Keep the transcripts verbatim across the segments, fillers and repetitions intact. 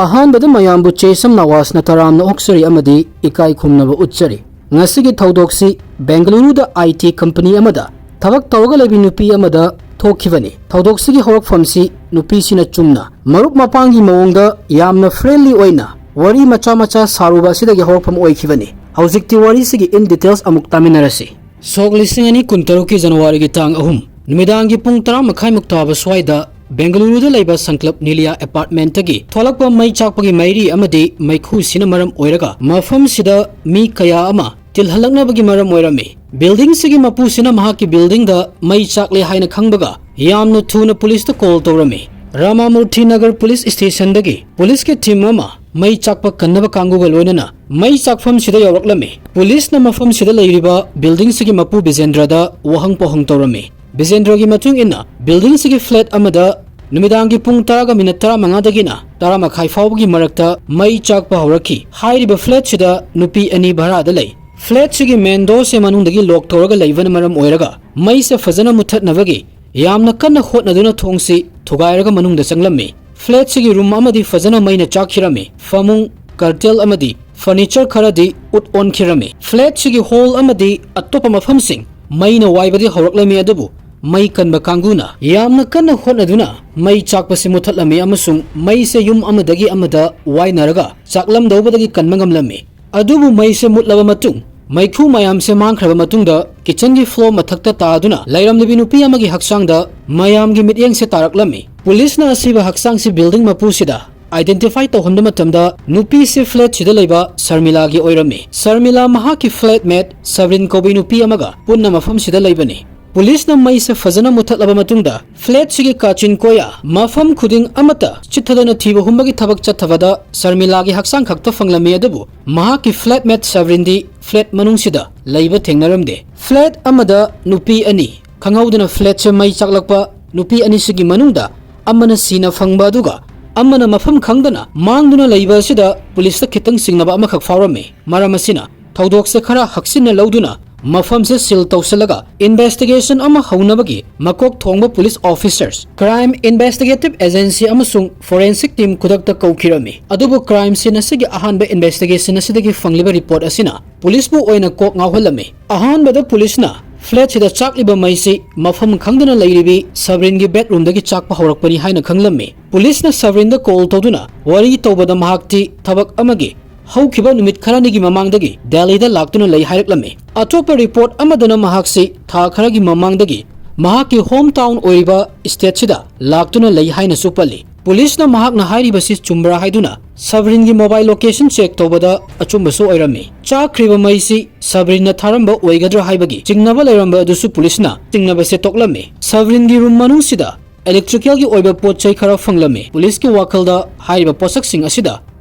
ꯑꯍꯥꯟꯕꯗ ꯃꯌꯥꯝꯕꯨ ꯆꯦꯁꯝ ꯅꯋꯥꯖꯅ ꯇꯔꯥꯝꯅ ꯑꯣꯛꯆꯔꯤ ꯑꯃꯗꯤ ꯏꯀꯥꯏ ꯈꯨꯝꯅꯕ ꯎꯠꯆꯔꯤ꯫ ꯉꯁꯤꯒꯤ ꯊꯧꯗꯣꯛꯁꯤ ꯕꯦꯡꯒꯂꯨꯔꯨꯗ ꯑꯥꯏ ꯇꯤ ꯀꯝꯄꯅꯤ ꯑꯃꯗ ꯊꯕꯛ ꯇꯧꯔꯒ ꯂꯩꯕꯤ ꯅꯨꯄꯤ ꯑꯃꯗ ꯊꯣꯛꯈꯤꯕꯅꯤ꯫ ꯊꯧꯗꯣꯛꯁꯤꯒꯤ ꯍꯧꯔꯛꯐꯝꯁꯤ ꯅꯨꯄꯤꯁꯤꯅ ꯆꯨꯝꯅ ꯃꯔꯨꯞ ꯃꯄꯥꯡꯒꯤ ꯃꯑꯣꯡꯗ ꯌꯥꯝꯅ friendly ꯑꯣꯏꯅ ꯋꯥꯔꯤ ꯃꯆꯥ ꯃꯆꯥ ꯁꯥꯔꯨꯕ ꯑꯁꯤꯗꯒꯤ ꯍꯧꯔꯛꯐꯝ ꯑꯣꯏꯈꯤꯕꯅꯤ꯫ ꯍꯧꯖꯤꯛꯇꯤ ꯋꯥꯔꯤꯁꯤꯒꯤ in details ꯑꯃꯨꯛ ꯇꯥꯃꯤꯟꯅꯔꯁꯤ꯫ ꯁꯣꯛ ꯂꯤꯁꯤꯡ ꯑꯅꯤ ꯀꯨꯟꯇꯔꯨꯛꯀꯤ ꯖꯅꯋꯥꯔꯤꯒꯤ ꯇꯥꯡ ꯑꯍꯨꯝ ꯅꯨꯃꯤꯗꯥꯡꯒꯤ ꯄꯨꯡ ꯇꯔꯥ ꯃꯈꯥꯏꯃꯨꯛ ꯇꯥꯕ ꯁ꯭ꯋꯥꯏꯗ ꯕꯦꯡꯒꯂꯨꯔꯨꯗ ꯂꯩꯕ ꯁꯪꯀ꯭ꯂꯕ ꯅꯤꯂꯤꯌꯥ ꯑꯦꯄꯥꯔꯠꯃꯦꯟꯠꯇꯒꯤ ꯊꯣꯛꯂꯛꯄ ꯃꯩ ꯆꯥꯛꯄꯒꯤ ꯃꯩꯔꯤ ꯑꯃꯗꯤ ꯃꯩꯈꯨꯁꯤꯅ ꯃꯔꯝ ꯑꯣꯏꯔꯒ ꯃꯐꯝꯁꯤꯗ ꯃꯤ ꯀꯌꯥ ꯑꯃ ꯇꯤꯜꯍꯜꯂꯛꯅꯕꯒꯤ ꯃꯔꯝ ꯑꯣꯏꯔꯝꯃꯤ꯫ ꯕꯤꯜꯗꯤꯡꯁꯤꯒꯤ ꯃꯄꯨꯁꯤꯅ ꯃꯍꯥꯛꯀꯤ ꯕꯤꯜꯗꯤꯡꯗ ꯃꯩ ꯆꯥꯛꯂꯦ ꯍꯥꯏꯅ ꯈꯪꯕꯒ ꯌꯥꯝꯅ ꯊꯨꯅ ꯄꯨꯂꯤꯁꯇ ꯀꯣꯜ ꯇꯧꯔꯝꯃꯤ꯫ ꯔꯥꯃꯥꯃꯨꯔꯊꯤ ꯅꯒꯔ ꯄꯨꯂꯤꯁ ꯁ꯭ꯇꯦꯁꯟꯗꯒꯤ ꯄꯨꯂꯤꯁꯀꯤ ꯇꯤꯝ ꯑꯃ ꯃꯩ ꯆꯥꯛꯄ ꯀꯟꯅꯕ ꯀꯥꯡꯕꯨꯒ ꯂꯣꯏꯅꯅ ꯃꯩ ꯆꯥꯛꯐꯝꯁꯤꯗ ꯌꯧꯔꯛꯂꯝꯃꯤ꯫ ꯄꯨꯂꯤꯁꯅ ꯃꯐꯝꯁꯤꯗ ꯂꯩꯔꯤꯕ ꯕꯤꯜꯗꯤꯡꯁꯤꯒꯤ ꯃꯄꯨ ꯕꯤꯖꯦꯟꯗ꯭ꯔꯗ ꯋꯥꯍꯪ ꯄꯥꯎꯍꯪ ꯇꯧꯔꯝꯃꯤ꯫ ꯕꯤꯖꯦꯟꯗ꯭ꯔꯒꯤ ꯃꯇꯨꯡ ꯏꯟꯅ ꯕꯤꯜꯗꯤꯡꯁꯤꯒꯤ ꯐ꯭ꯂꯦꯠ ꯑꯃꯗ ꯅꯨꯃꯤꯗꯥꯡꯒꯤ ꯄꯨꯡ ꯇꯔꯥꯒ ꯃꯤꯅꯠ ꯇꯔꯥꯃꯉꯥꯗꯒꯤꯅ ꯇꯔꯥ ꯃꯈꯥꯏ ꯐꯥꯎꯕꯒꯤ ꯃꯔꯛꯇ ꯃꯩ ꯆꯥꯛꯄ ꯍꯧꯔꯛꯈꯤ꯫ ꯍꯥꯏꯔꯤꯕ ꯐ꯭ꯂꯦꯠꯁꯤꯗ ꯅꯨꯄꯤ ꯑꯅꯤ ꯚꯔꯥꯗ ꯂꯩ꯫ ꯐ꯭ꯂꯦꯠꯁꯤꯒꯤ ꯃꯦꯟ ꯗꯣꯔꯁꯦ ꯃꯅꯨꯡꯗꯒꯤ ꯂꯣꯛ ꯇꯧꯔꯒ ꯂꯩꯕꯅ ꯃꯔꯝ ꯑꯣꯏꯔꯒ ꯃꯩꯁꯦ ꯐꯖꯅ ꯃꯨꯠꯊꯠꯅꯕꯒꯤ ꯌꯥꯝꯅ ꯀꯟꯅ ꯍꯣꯠꯅꯗꯨꯅ ꯊꯣꯡꯁꯤ ꯊꯨꯒꯥꯏꯔꯒ ꯃꯅꯨꯡꯗ ꯆꯪꯂꯝꯃꯤ꯫ ꯐ꯭ꯂꯦꯠꯁꯤꯒꯤ ꯔꯨꯝ ꯑꯃꯗꯤ ꯐꯖꯅ ꯃꯩꯅ ꯆꯥꯛꯈꯤꯔꯝꯃꯤ꯫ ꯐꯃꯨꯡ, ꯀꯔꯇꯦꯜ ꯑꯃꯗꯤ ꯐꯔꯅꯤꯆꯔ ꯈꯔꯗꯤ ꯎꯠ ꯑꯣꯟꯈꯤꯔꯝꯃꯤ꯫ ꯐ꯭ꯂꯦꯠꯁꯤꯒꯤ ꯍꯣꯜ ꯑꯃꯗꯤ ꯑꯇꯣꯞꯄ ꯃꯐꯝꯁꯤꯡ ꯃꯩꯅ ꯋꯥꯏꯕꯗꯤ ꯍꯧꯔꯛꯂꯝꯃꯤ, ꯑꯗꯨꯕꯨ ꯃꯩ ꯀꯟꯕ ꯀꯥꯡꯕꯨꯅ ꯌꯥꯝꯅ ꯀꯟꯅ ꯍꯣꯠꯅꯗꯨꯅ ꯃꯩ ꯆꯥꯛꯄꯁꯤ ꯃꯨꯠꯊꯠꯂꯝꯃꯤ ꯑꯃꯁꯨꯡ ꯃꯩꯁꯦ ꯌꯨꯝ ꯑꯃꯗꯒꯤ ꯑꯃꯗ ꯋꯥꯏꯅꯔꯒ ꯆꯥꯛꯂꯝꯗꯧꯕꯗꯒꯤ ꯀꯟꯕ ꯉꯝꯂꯝꯃꯤ꯫ ꯑꯗꯨꯕꯨ ꯃꯩꯁꯦ ꯃꯨꯠꯂꯕ ꯃꯇꯨꯡ, ꯃꯩꯈꯨ ꯃꯌꯥꯝꯁꯦ ꯃꯥꯡꯈ꯭ꯔꯕ ꯃꯇꯨꯡꯗ, ꯀꯤꯆꯟꯒꯤ ꯐ꯭ꯂꯣꯔ ꯃꯊꯛꯇ ꯇꯥꯗꯨꯅ ꯂꯩꯔꯝꯂꯤꯕꯤ ꯅꯨꯄꯤ ꯑꯃꯒꯤ ꯍꯛꯆꯥꯡꯗ ꯃꯌꯥꯝꯒꯤ ꯃꯤꯠꯌꯦꯡꯁꯦ ꯇꯥꯔꯛꯂꯝꯃꯤ꯫ ꯄꯨꯂꯤꯁꯅ ꯑꯁꯤꯕ ꯍꯛꯆꯥꯡꯁꯤ ꯕꯤꯜꯗꯤꯡ ꯃꯄꯨꯁꯤꯗ ꯑꯥꯏꯗꯦꯟꯇꯤꯐꯥꯏ ꯇꯧꯍꯟꯕ ꯃꯇꯝꯗ, ꯅꯨꯄꯤꯁꯤ ꯐ꯭ꯂꯦꯠꯁꯤꯗ ꯂꯩꯕ ꯁꯔꯃꯤꯂꯥꯒꯤ ꯑꯣꯏꯔꯝꯃꯤ꯫ ꯁꯔꯃꯤꯂꯥ ꯃꯍꯥꯛꯀꯤ ꯐ꯭ꯂꯦꯠꯃꯦꯠ ꯁꯕꯔꯤꯟ ꯀꯧꯕꯤ ꯅꯨꯄꯤ ꯑꯃꯒ ꯄꯨꯟꯅ ꯃꯐꯝꯁꯤꯗ ꯂꯩꯕꯅꯤ꯫ ꯄꯨꯂꯤꯁꯅ ꯃꯩꯁꯦ ꯐꯖꯅ ꯃꯨꯠꯊꯠꯂꯕ ꯃꯇꯨꯡꯗ, ꯐ꯭ꯂꯦꯠꯁꯤꯒꯤ ꯀꯥꯆꯤꯟ ꯀꯣꯌꯥ ꯃꯐꯝ ꯈꯨꯗꯤꯡ ꯑꯃꯠꯇ ꯆꯤꯠꯊꯗꯅ ꯊꯤꯕ ꯍꯨꯝꯕꯒꯤ ꯊꯕꯛ ꯆꯠꯊꯕꯗ ꯁꯔꯃꯤꯂꯥꯒꯤ ꯍꯛꯆꯥꯡ ꯈꯛꯇ ꯐꯪꯂꯝꯃꯤ, ꯑꯗꯨꯕꯨ ꯃꯍꯥꯛꯀꯤ ꯐ꯭ꯂꯦꯠꯃꯦꯠ ꯁꯕꯔꯤꯟꯗꯤ ꯐ꯭ꯂꯦꯠ ꯃꯅꯨꯡꯁꯤꯗ ꯂꯩꯕ ꯊꯦꯡꯅꯔꯝꯗꯦ꯫ ꯐ꯭ꯂꯦꯠ ꯑꯃꯗ ꯅꯨꯄꯤ ꯑꯅꯤ ꯈꯪꯍꯧꯗꯅ ꯐ꯭ꯂꯦꯠꯁꯦ ꯃꯩ ꯆꯥꯛꯂꯛꯄ, ꯅꯨꯄꯤ ꯑꯅꯤꯁꯤꯒꯤ ꯃꯅꯨꯡꯗ ꯑꯃꯅ ꯁꯤꯅ ꯐꯪꯕ ꯑꯗꯨꯒ ꯑꯃꯅ ꯃꯐꯝ ꯈꯪꯗꯅ ꯃꯥꯡꯗꯨꯅ ꯂꯩꯕ ꯑꯁꯤꯗ ꯄꯨꯂꯤꯁꯇ ꯈꯤꯇꯪ ꯆꯤꯡꯅꯕ ꯑꯃꯈꯛ ꯐꯥꯎꯔꯝꯃꯤ꯫ ꯃꯔꯝ ꯑꯁꯤꯅ ꯊꯧꯗꯣꯛꯁꯦ ꯈꯔ ꯍꯛꯆꯤꯟꯅ ꯂꯧꯗꯨꯅ ꯃꯐꯝꯁꯦ seal ꯇꯧꯁꯤꯜꯂꯒ investigation ꯑꯃ ꯍꯧꯅꯕꯒꯤ ꯃꯀꯣꯛ ꯊꯣꯡꯕ police officers, crime investigative agency ꯑꯃꯁꯨꯡ forensic team ꯈꯨꯗꯛꯇ ꯀꯧꯈꯤꯔꯝꯃꯤ꯫ ꯑꯗꯨꯕꯨ crime scene ꯑꯁꯤꯒꯤ ꯑꯍꯥꯟꯕ investigation ꯑꯁꯤꯗꯒꯤ ꯐꯪꯂꯤꯕ report ꯑꯁꯤꯅ policeꯄꯨ ꯑꯣꯏꯅ ꯀꯣꯛ ꯉꯥꯎꯍꯜꯂꯝꯃꯤ꯫ ꯑꯍꯥꯟꯕꯗ policeꯅ flatꯁꯤꯗ ꯆꯥꯛꯂꯤꯕ ꯃꯩꯁꯤ ꯃꯐꯝ ꯈꯪꯗꯅ ꯂꯩꯔꯤꯕꯤ ꯁꯕꯔꯤꯟꯒꯤ bedroomꯗꯒꯤ ꯆꯥꯛꯄ ꯍꯧꯔꯛꯄꯅꯤ ꯍꯥꯏꯅ ꯈꯪꯂꯝꯃꯤ꯫ Policeꯅ ꯁꯕꯔꯤꯟꯗ call ꯇꯧꯗꯨꯅ ꯋꯥꯔꯤ ꯇꯧꯕꯗ ꯃꯍꯥꯛꯇꯤ ꯊꯕꯛ ꯑꯃꯒꯤ ꯍꯧꯈꯤꯕ ꯅꯨꯃꯤꯠ ꯈꯔꯅꯤꯒꯤ ꯃꯃꯥꯡꯗꯒꯤ ꯗꯦꯜꯂꯤꯗ ꯂꯥꯛꯇꯨꯅ ꯂꯩ ꯍꯥꯏꯔꯛꯂꯝꯃꯤ꯫ ꯑꯇꯣꯞꯄ report ꯑꯃꯗꯅ ꯃꯍꯥꯛꯁꯤ ꯊꯥ ꯈꯔꯒꯤ ꯃꯃꯥꯡꯗꯒꯤ ꯃꯍꯥꯛꯀꯤ home town ꯑꯣꯏꯔꯤꯕ stateꯁꯤꯗ ꯂꯥꯛꯇꯨꯅ ꯂꯩ ꯍꯥꯏꯅꯁꯨ ꯄꯜꯂꯤ꯫ Policeꯅ ꯃꯍꯥꯛꯅ ꯍꯥꯏꯔꯤꯕꯁꯤ ꯆꯨꯝꯕ꯭ꯔꯥ ꯍꯥꯏꯗꯨꯅ ꯁꯕꯔꯤꯟꯒꯤ mobile location check ꯇꯧꯕꯗ ꯑꯆꯨꯝꯕꯁꯨ ꯑꯣꯏꯔꯝꯃꯤ꯫ ꯆꯥꯛꯈ꯭ꯔꯤꯕ ꯃꯩꯁꯤ ꯁꯕꯔꯤꯟꯅ ꯊꯥꯔꯝꯕ ꯑꯣꯏꯒꯗ꯭ꯔꯥ ꯍꯥꯏꯕꯒꯤ ꯆꯤꯡꯅꯕ ꯂꯩꯔꯝꯕ ꯑꯗꯨꯁꯨ policeꯅ ꯆꯤꯡꯅꯕꯁꯦ ꯇꯣꯛꯂꯝꯃꯤ꯫ ꯁꯕꯔꯤꯟꯒꯤ room ꯃꯅꯨꯡꯁꯤꯗ electricalꯒꯤ ꯑꯣꯏꯕ ꯄꯣꯠ ꯆꯩ ꯈꯔ ꯐꯪꯂꯝꯃꯤ꯫ Policeꯀꯤ ꯋꯥꯈꯜꯗ ꯍꯥꯏꯔꯤꯕ ꯄꯣꯠꯁꯛꯁꯤꯡ ꯑꯁꯤꯗ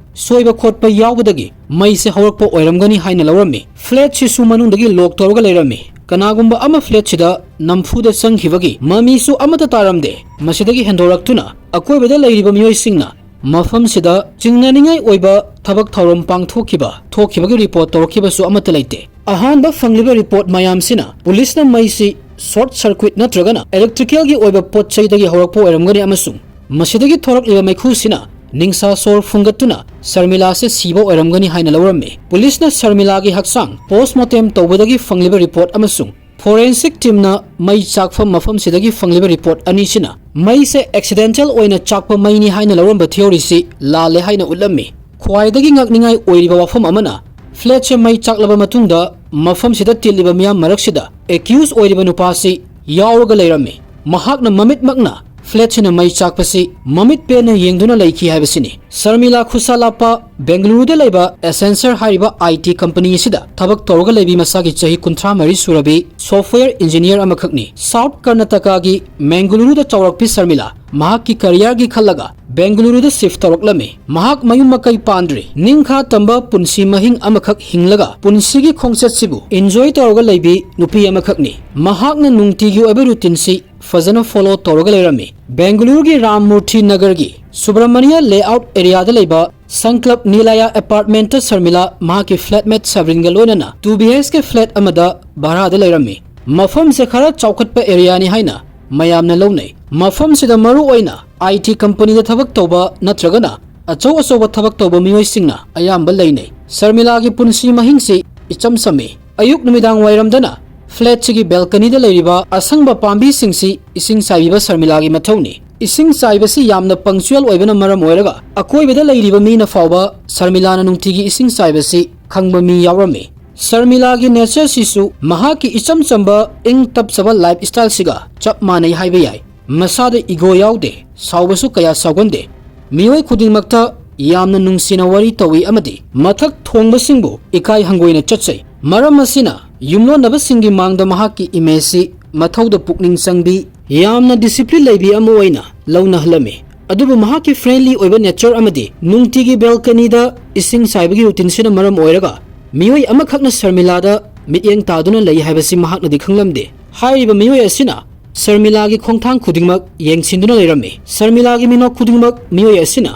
ꯁꯣꯏꯕ ꯈꯣꯠꯄ ꯌꯥꯎꯕꯗꯒꯤ ꯃꯩꯁꯦ ꯍꯧꯔꯛꯄ ꯑꯣꯏꯔꯝꯒꯅꯤ ꯍꯥꯏꯅ ꯂꯧꯔꯝꯃꯤ꯫ Flatꯁꯤꯁꯨ ꯃꯅꯨꯡꯗꯒꯤ lock ꯇꯧꯔꯒ ꯂꯩꯔꯝꯃꯤ꯫ ꯀꯅꯥꯒꯨꯝꯕ ꯑꯃ flatꯁꯤꯗ ꯅꯝꯐꯨꯗ ꯆꯪꯈꯤꯕꯒꯤ ꯃꯃꯤꯁꯨ ꯑꯃꯠꯇ ꯇꯥꯔꯝꯗꯦ꯫ ꯃꯁꯤꯗꯒꯤ ꯍꯦꯟꯗꯣꯔꯛꯇꯨꯅ ꯑꯀꯣꯏꯕꯗ ꯂꯩꯔꯤꯕ ꯃꯤꯑꯣꯏꯁꯤꯡꯅ ꯃꯐꯝꯁꯤꯗ ꯆꯤꯡꯅꯅꯤꯡꯉꯥꯏ ꯑꯣꯏꯕ ꯊꯕꯛ ꯊꯧꯔꯝ ꯄꯥꯡꯊꯣꯛꯈꯤꯕ ꯊꯣꯛꯈꯤꯕꯒꯤ report ꯇꯧꯔꯛꯈꯤꯕꯁꯨ ꯑꯃꯠꯇ ꯂꯩꯇꯦ꯫ ꯑꯍꯥꯟꯕ ꯐꯪꯂꯤꯕ report ꯃꯌꯥꯝꯁꯤꯅ policeꯅ ꯃꯩꯁꯤ short circuit ꯅꯠꯇ꯭ꯔꯒꯅ electricalꯒꯤ ꯑꯣꯏꯕ ꯄꯣꯠ ꯆꯩꯗꯒꯤ ꯍꯧꯔꯛꯄ ꯑꯣꯏꯔꯝꯒꯅꯤ ꯑꯃꯁꯨꯡ ꯃꯁꯤꯗꯒꯤ ꯊꯣꯔꯛꯂꯤꯕ ꯃꯩꯈꯨꯁꯤꯅ ꯅꯤꯡꯁꯥ ꯁꯣꯔ ꯐꯨꯡꯒꯠꯇꯨꯅ ꯁꯔꯃꯤꯂꯥꯁꯦ ꯁꯤꯕ ꯑꯣꯏꯔꯝꯒꯅꯤ ꯍꯥꯏꯅ ꯂꯧꯔꯝꯃꯤ꯫ Policeꯅ ꯁꯔꯃꯤꯂꯥꯒꯤ ꯍꯛꯆꯥꯡ postmortem ꯇꯧꯕꯗꯒꯤ ꯐꯪꯂꯤꯕ report ꯑꯃꯁꯨꯡ forensic teamꯅ ꯃꯩ ꯆꯥꯛꯐꯝ ꯃꯐꯝꯁꯤꯗꯒꯤ ꯐꯪꯂꯤꯕ report ꯑꯅꯤꯁꯤꯅ ꯃꯩꯁꯦ accidental ꯑꯣꯏꯅ ꯆꯥꯛꯄ ꯃꯩꯅꯤ ꯍꯥꯏꯅ ꯂꯧꯔꯝꯕ theoryꯁꯤ ꯂꯥꯜꯂꯦ ꯍꯥꯏꯅ ꯎꯠꯂꯝꯃꯤ꯫ ꯈ꯭ꯋꯥꯏꯗꯒꯤ ꯉꯛꯅꯤꯡꯉꯥꯏ ꯑꯣꯏꯔꯤꯕ ꯋꯥꯐꯝ ꯑꯃꯅ, flatꯁꯦ ꯃꯩ ꯆꯥꯛꯂꯕ ꯃꯇꯨꯡꯗ ꯃꯐꯝꯁꯤꯗ ꯇꯤꯜꯂꯤꯕ ꯃꯤꯌꯥꯝ ꯃꯔꯛꯁꯤꯗ accused ꯑꯣꯏꯔꯤꯕ ꯅꯨꯄꯥꯁꯤ ꯌꯥꯎꯔꯒ ꯂꯩꯔꯝꯃꯤ꯫ ꯃꯍꯥꯛꯅ ꯃꯃꯤꯠꯃꯛꯅ flatꯁꯤꯅ ꯃꯩ ꯆꯥꯛꯄꯁꯤ ꯃꯃꯤꯠ ꯄꯦꯟꯅ ꯌꯦꯡꯗꯨꯅ ꯂꯩꯈꯤ ꯍꯥꯏꯕꯁꯤꯅꯤ꯫ ꯁꯔꯃꯤꯂꯥ ꯈꯨꯁꯥꯂꯥꯞꯄ ꯕꯦꯡꯒꯂꯨꯔꯨꯗ ꯂꯩꯕ Accenture ꯍꯥꯏꯔꯤꯕ I T company ꯑꯁꯤꯗ ꯊꯕꯛ ꯇꯧꯔꯒ ꯂꯩꯕꯤ ꯃꯁꯥꯒꯤ ꯆꯍꯤ ꯀꯨꯟꯊ꯭ꯔꯥ ꯃꯔꯤ ꯁꯨꯔꯕꯤ software engineer ꯑꯃꯈꯛꯅꯤ꯫ South Karnatakaꯒꯤ ꯃꯦꯡꯒꯂꯨꯔꯨꯗ ꯆꯥꯎꯔꯛꯄꯤ ꯁꯔꯃꯤꯂꯥ ꯃꯍꯥꯛꯀꯤ careerꯒꯤ ꯈꯜꯂꯒ ꯕꯦꯡꯒꯂꯨꯔꯨꯗ shift ꯇꯧꯔꯛꯂꯝꯃꯤ꯫ ꯃꯍꯥꯛ ꯃꯌꯨꯝ ꯃꯀꯩ ꯄꯥꯟꯗ꯭ꯔꯤ꯫ ꯅꯤꯡꯈꯥ ꯇꯝꯕ ꯄꯨꯟꯁꯤ ꯃꯍꯤꯡ ꯑꯃꯈꯛ ꯍꯤꯡꯂꯒ ꯄꯨꯟꯁꯤꯒꯤ ꯈꯣꯡꯆꯠꯁꯤꯕꯨ enjoy ꯇꯧꯔꯒ ꯂꯩꯕꯤ ꯅꯨꯄꯤ ꯑꯃꯈꯛꯅꯤ꯫ ꯃꯍꯥꯛꯅ ꯅꯨꯡꯇꯤꯒꯤ ꯑꯣꯏꯕ routineꯁꯤ ꯐꯖꯅ follow ꯇꯧꯔꯒ ꯂꯩꯔꯝꯃꯤ꯫ ꯕꯦꯡꯒꯂꯨꯔꯨꯒꯤ ꯔꯥꯝ ꯃꯨꯔꯊꯤ ꯅꯒꯔꯒꯤ ꯁꯨꯕ꯭ꯔꯃꯅꯤꯌꯥ layout areaꯗ ꯂꯩꯕ Sankalp Nilaya apartmentꯇ ꯁꯔꯃꯤꯂꯥ ꯃꯍꯥꯛꯀꯤ flatmate ꯁꯕꯔꯤꯟꯒ ꯂꯣꯏꯅꯅ two B H K flat ꯑꯃꯗ ꯚꯔꯥꯗ ꯂꯩꯔꯝꯃꯤ꯫ ꯃꯐꯝꯁꯦ ꯈꯔ ꯆꯥꯎꯈꯠꯄ ꯑꯦꯔꯤꯌꯥꯅꯤ ꯍꯥꯏꯅ ꯃꯌꯥꯝꯅ ꯂꯧꯅꯩ꯫ ꯃꯐꯝꯁꯤꯗ ꯃꯔꯨ ꯑꯣꯏꯅ ꯑꯥꯏ ꯇꯤ ꯀꯝꯄꯅꯤꯗ ꯊꯕꯛ ꯇꯧꯕ ꯅꯠꯇ꯭ꯔꯒꯅ ꯑꯆꯧ ꯑꯆꯧꯕ ꯊꯕꯛ ꯇꯧꯕ ꯃꯤꯑꯣꯏꯁꯤꯡꯅ ꯑꯌꯥꯝꯕ ꯂꯩꯅꯩ꯫ ꯁꯔꯃꯤꯂꯥꯒꯤ ꯄꯨꯟꯁꯤ ꯃꯍꯤꯡꯁꯤ ꯏꯆꯝ ꯆꯝꯃꯤ꯫ ꯑꯌꯨꯛ ꯅꯨꯃꯤꯗꯥꯡ ꯋꯥꯏꯔꯝꯗꯅ ꯐ꯭ꯂꯦꯠꯁꯤꯒꯤ ꯕꯦꯜꯀꯅꯤꯗ ꯂꯩꯔꯤꯕ ꯑꯁꯪꯕ ꯄꯥꯝꯕꯤꯁꯤꯡꯁꯤ ꯏꯁꯤꯡ ꯆꯥꯏꯕꯤꯕ ꯁꯔꯃꯤꯂꯥꯒꯤ ꯃꯊꯧꯅꯤ꯫ ꯏꯁꯤꯡ ꯆꯥꯏꯕꯁꯤ ꯌꯥꯝꯅ ꯄꯪꯆꯨꯌꯦꯜ ꯑꯣꯏꯕꯅ ꯃꯔꯝ ꯑꯣꯏꯔꯒ ꯑꯀꯣꯏꯕꯗ ꯂꯩꯔꯤꯕ ꯃꯤꯅ ꯐꯥꯎꯕ ꯁꯔꯃꯤꯂꯥꯅ ꯅꯨꯡꯇꯤꯒꯤ ꯏꯁꯤꯡ ꯆꯥꯏꯕꯁꯤ ꯈꯪꯕ ꯃꯤ ꯌꯥꯎꯔꯝꯃꯤ꯫ ꯁꯔꯃꯤꯂꯥꯒꯤ ꯅꯦꯆꯔꯁꯤꯁꯨ ꯃꯍꯥꯛꯀꯤ ꯏꯆꯝ ꯆꯝꯕ ꯏꯪ ꯇꯞꯆꯕ ꯂꯥꯏꯐ ꯁ꯭ꯇꯥꯏꯜꯁꯤꯒ ꯆꯞ ꯃꯥꯟꯅꯩ ꯍꯥꯏꯕ ꯌꯥꯏ꯫ ꯃꯁꯥꯗ ꯏꯒꯣ ꯌꯥꯎꯗꯦ, ꯁꯥꯎꯕꯁꯨ ꯀꯌꯥ ꯁꯥꯎꯒꯟꯗꯦ꯫ ꯃꯤꯑꯣꯏ ꯈꯨꯗꯤꯡꯃꯛꯇ ꯌꯥꯝꯅ ꯅꯨꯡꯁꯤꯅ ꯋꯥꯔꯤ ꯇꯧꯏ ꯑꯃꯗꯤ ꯃꯊꯛ ꯊꯣꯡꯕꯁꯤꯡꯕꯨ ꯏꯀꯥꯏ ꯍꯪꯒꯣꯏꯅ ꯆꯠꯆꯩ꯫ ꯃꯔꯝ ꯑꯁꯤꯅ ꯌꯨꯝꯂꯣꯟꯅꯕꯁꯤꯡꯒꯤ ꯃꯥꯡꯗ ꯃꯍꯥꯛꯀꯤ ꯏꯃꯦꯖꯁꯤ ꯃꯊꯧꯗ ꯄꯨꯛꯅꯤꯡ ꯆꯪꯕꯤ, ꯌꯥꯝꯅ ꯗꯤꯁꯤꯄ꯭ꯂꯤꯟ ꯂꯩꯕꯤ ꯑꯃ ꯑꯣꯏꯅ ꯂꯧꯅꯍꯜꯂꯝꯃꯤ꯫ ꯑꯗꯨꯕꯨ ꯃꯍꯥꯛꯀꯤ ꯐ꯭ꯔꯦꯟꯂꯤ ꯑꯣꯏꯕ ꯅꯦꯆꯔ ꯑꯃꯗꯤ ꯅꯨꯡꯇꯤꯒꯤ ꯕꯦꯜꯀꯅꯤꯗ ꯏꯁꯤꯡ ꯆꯥꯏꯕꯒꯤ ꯔꯨꯇꯤꯟꯁꯤꯅ ꯃꯔꯝ ꯑꯣꯏꯔꯒ ꯃꯤꯑꯣꯏ ꯑꯃꯈꯛꯅ ꯁꯔꯃꯤꯂꯥꯗ ꯃꯤꯠꯌꯦꯡ ꯇꯥꯗꯨꯅ ꯂꯩ ꯍꯥꯏꯕꯁꯤ ꯃꯍꯥꯛꯅꯗꯤ ꯈꯪꯂꯝꯗꯦ꯫ ꯍꯥꯏꯔꯤꯕ ꯃꯤꯑꯣꯏ ꯑꯁꯤꯅ ꯁꯔꯃꯤꯂꯥꯒꯤ ꯈꯣꯡꯊꯥꯡ ꯈꯨꯗꯤꯡꯃꯛ ꯌꯦꯡꯁꯤꯟꯗꯨꯅ ꯂꯩꯔꯝꯃꯤ꯫ ꯁꯔꯃꯤꯂꯥꯒꯤ ꯃꯤꯅꯣꯛ ꯈꯨꯗꯤꯡꯃꯛ ꯃꯤꯑꯣꯏ ꯑꯁꯤꯅ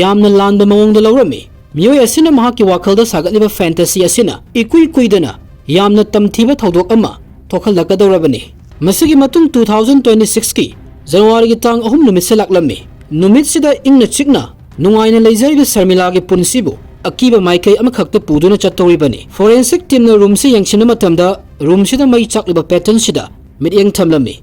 ꯌꯥꯝꯅ ꯂꯥꯟꯕ ꯃꯑꯣꯡꯗ ꯂꯧꯔꯝꯃꯤ꯫ ꯃꯤꯑꯣꯏ ꯑꯁꯤꯅ ꯃꯍꯥꯛꯀꯤ ꯋꯥꯈꯜꯗ ꯁꯥꯒꯠꯂꯤꯕ ꯐꯦꯟꯇꯁꯤ ꯑꯁꯤꯅ ꯏꯀꯨꯏ ꯀꯨꯏꯗꯅ ꯌꯥꯝꯅ ꯇꯝꯊꯤꯕ ꯊꯧꯗꯣꯛ ꯑꯃ ꯊꯣꯛꯍꯜꯂꯛꯀꯗꯧꯔꯕꯅꯤ꯫ ꯃꯁꯤꯒꯤ ꯃꯇꯨꯡ two thousand twenty six ꯀꯤ ꯖꯅꯋꯥꯔꯤꯒꯤ ꯇꯥꯡ ꯑꯍꯨꯝ ꯅꯨꯃꯤꯠꯁꯦ ꯂꯥꯛꯂꯝꯃꯤ꯫ ꯅꯨꯃꯤꯠꯁꯤꯗ ꯏꯪꯅ ꯆꯤꯛꯅ ꯅꯨꯡꯉꯥꯏꯅ ꯂꯩꯖꯔꯤꯕ ꯁꯔꯃꯤꯂꯥꯒꯤ ꯄꯨꯟꯁꯤꯕꯨ ꯑꯀꯤꯕ ꯃꯥꯏꯀꯩ ꯑꯃꯈꯛꯇ ꯄꯨꯗꯨꯅ ꯆꯠꯇꯧꯔꯤꯕꯅꯤ꯫ ꯐꯣꯔꯦꯟꯁꯤꯛ ꯇꯤꯝꯅ ꯔꯨꯝꯁꯤ ꯌꯦꯡꯁꯤꯟꯕ ꯃꯇꯝꯗ ꯔꯨꯝꯁꯤꯗ ꯃꯩ ꯆꯥꯛꯂꯤꯕ ꯄꯦꯇꯔꯟꯁꯤꯗ ꯃꯤꯠꯌꯦꯡ ꯊꯝꯂꯝꯃꯤ꯫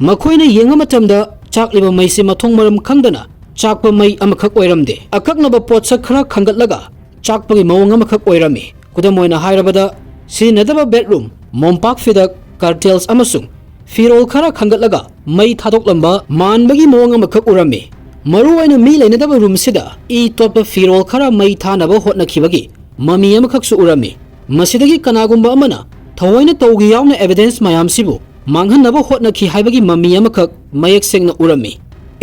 ꯃꯈꯣꯏꯅ ꯌꯦꯡꯕ ꯃꯇꯝꯗ ꯆꯥꯛꯂꯤꯕ ꯃꯩꯁꯤ ꯃꯊꯣꯡ ꯃꯔꯝ ꯈꯪꯗꯅ ꯆꯥꯛꯄ ꯃꯩ ꯑꯃꯈꯛ ꯑꯣꯏꯔꯝꯗꯦ꯫ ꯑꯀꯛꯅꯕ ꯄꯣꯠꯁꯛ ꯈꯔ ꯈꯟꯒꯠꯂꯒ ꯆꯥꯛꯄꯒꯤ ꯃꯑꯣꯡ ꯑꯃꯈꯛ ꯑꯣꯏꯔꯝꯃꯤ꯫ ꯈꯨꯗꯝ ꯑꯣꯏꯅ ꯍꯥꯏꯔꯕꯗ, ꯁꯤꯖꯤꯟꯅꯗꯕ ꯕꯦꯗꯔꯨꯝ, ꯃꯣꯝꯄꯥꯛ ꯐꯤꯗꯛ, ꯀꯔꯇꯦꯜꯁ ꯑꯃꯁꯨꯡ ꯐꯤꯔꯣꯜ ꯈꯔ ꯈꯟꯒꯠꯂꯒ ꯃꯩ ꯊꯥꯗꯣꯛꯂꯝꯕ ꯃꯥꯟꯕꯒꯤ ꯃꯑꯣꯡ ꯑꯃꯈꯛ ꯎꯔꯝꯃꯤ꯫ ꯃꯔꯨꯑꯣꯏꯅ ꯃꯤ ꯂꯩꯅꯗꯕ ꯔꯨꯝꯁꯤꯗ ꯏ ꯇꯣꯠꯄ ꯐꯤꯔꯣꯜ ꯈꯔ ꯃꯩ ꯊꯥꯅꯕ ꯍꯣꯠꯅꯈꯤꯕꯒꯤ ꯃꯃꯤ ꯑꯃꯈꯛꯁꯨ ꯎꯔꯝꯃꯤ꯫ ꯃꯁꯤꯗꯒꯤ ꯀꯅꯥꯒꯨꯝꯕ ꯑꯃꯅ ꯊꯑꯣꯏꯅ ꯇꯧꯒꯦ ꯌꯥꯎꯅ ꯑꯦꯚꯤꯗꯦꯟꯁ ꯃꯌꯥꯝꯁꯤꯕꯨ ꯃꯥꯡꯍꯟꯅꯕ ꯍꯣꯠꯅꯈꯤ ꯍꯥꯏꯕꯒꯤ ꯃꯃꯤ ꯑꯃꯈꯛ ꯃꯌꯦꯛ ꯁꯦꯡꯅ ꯎꯔꯝꯃꯤ꯫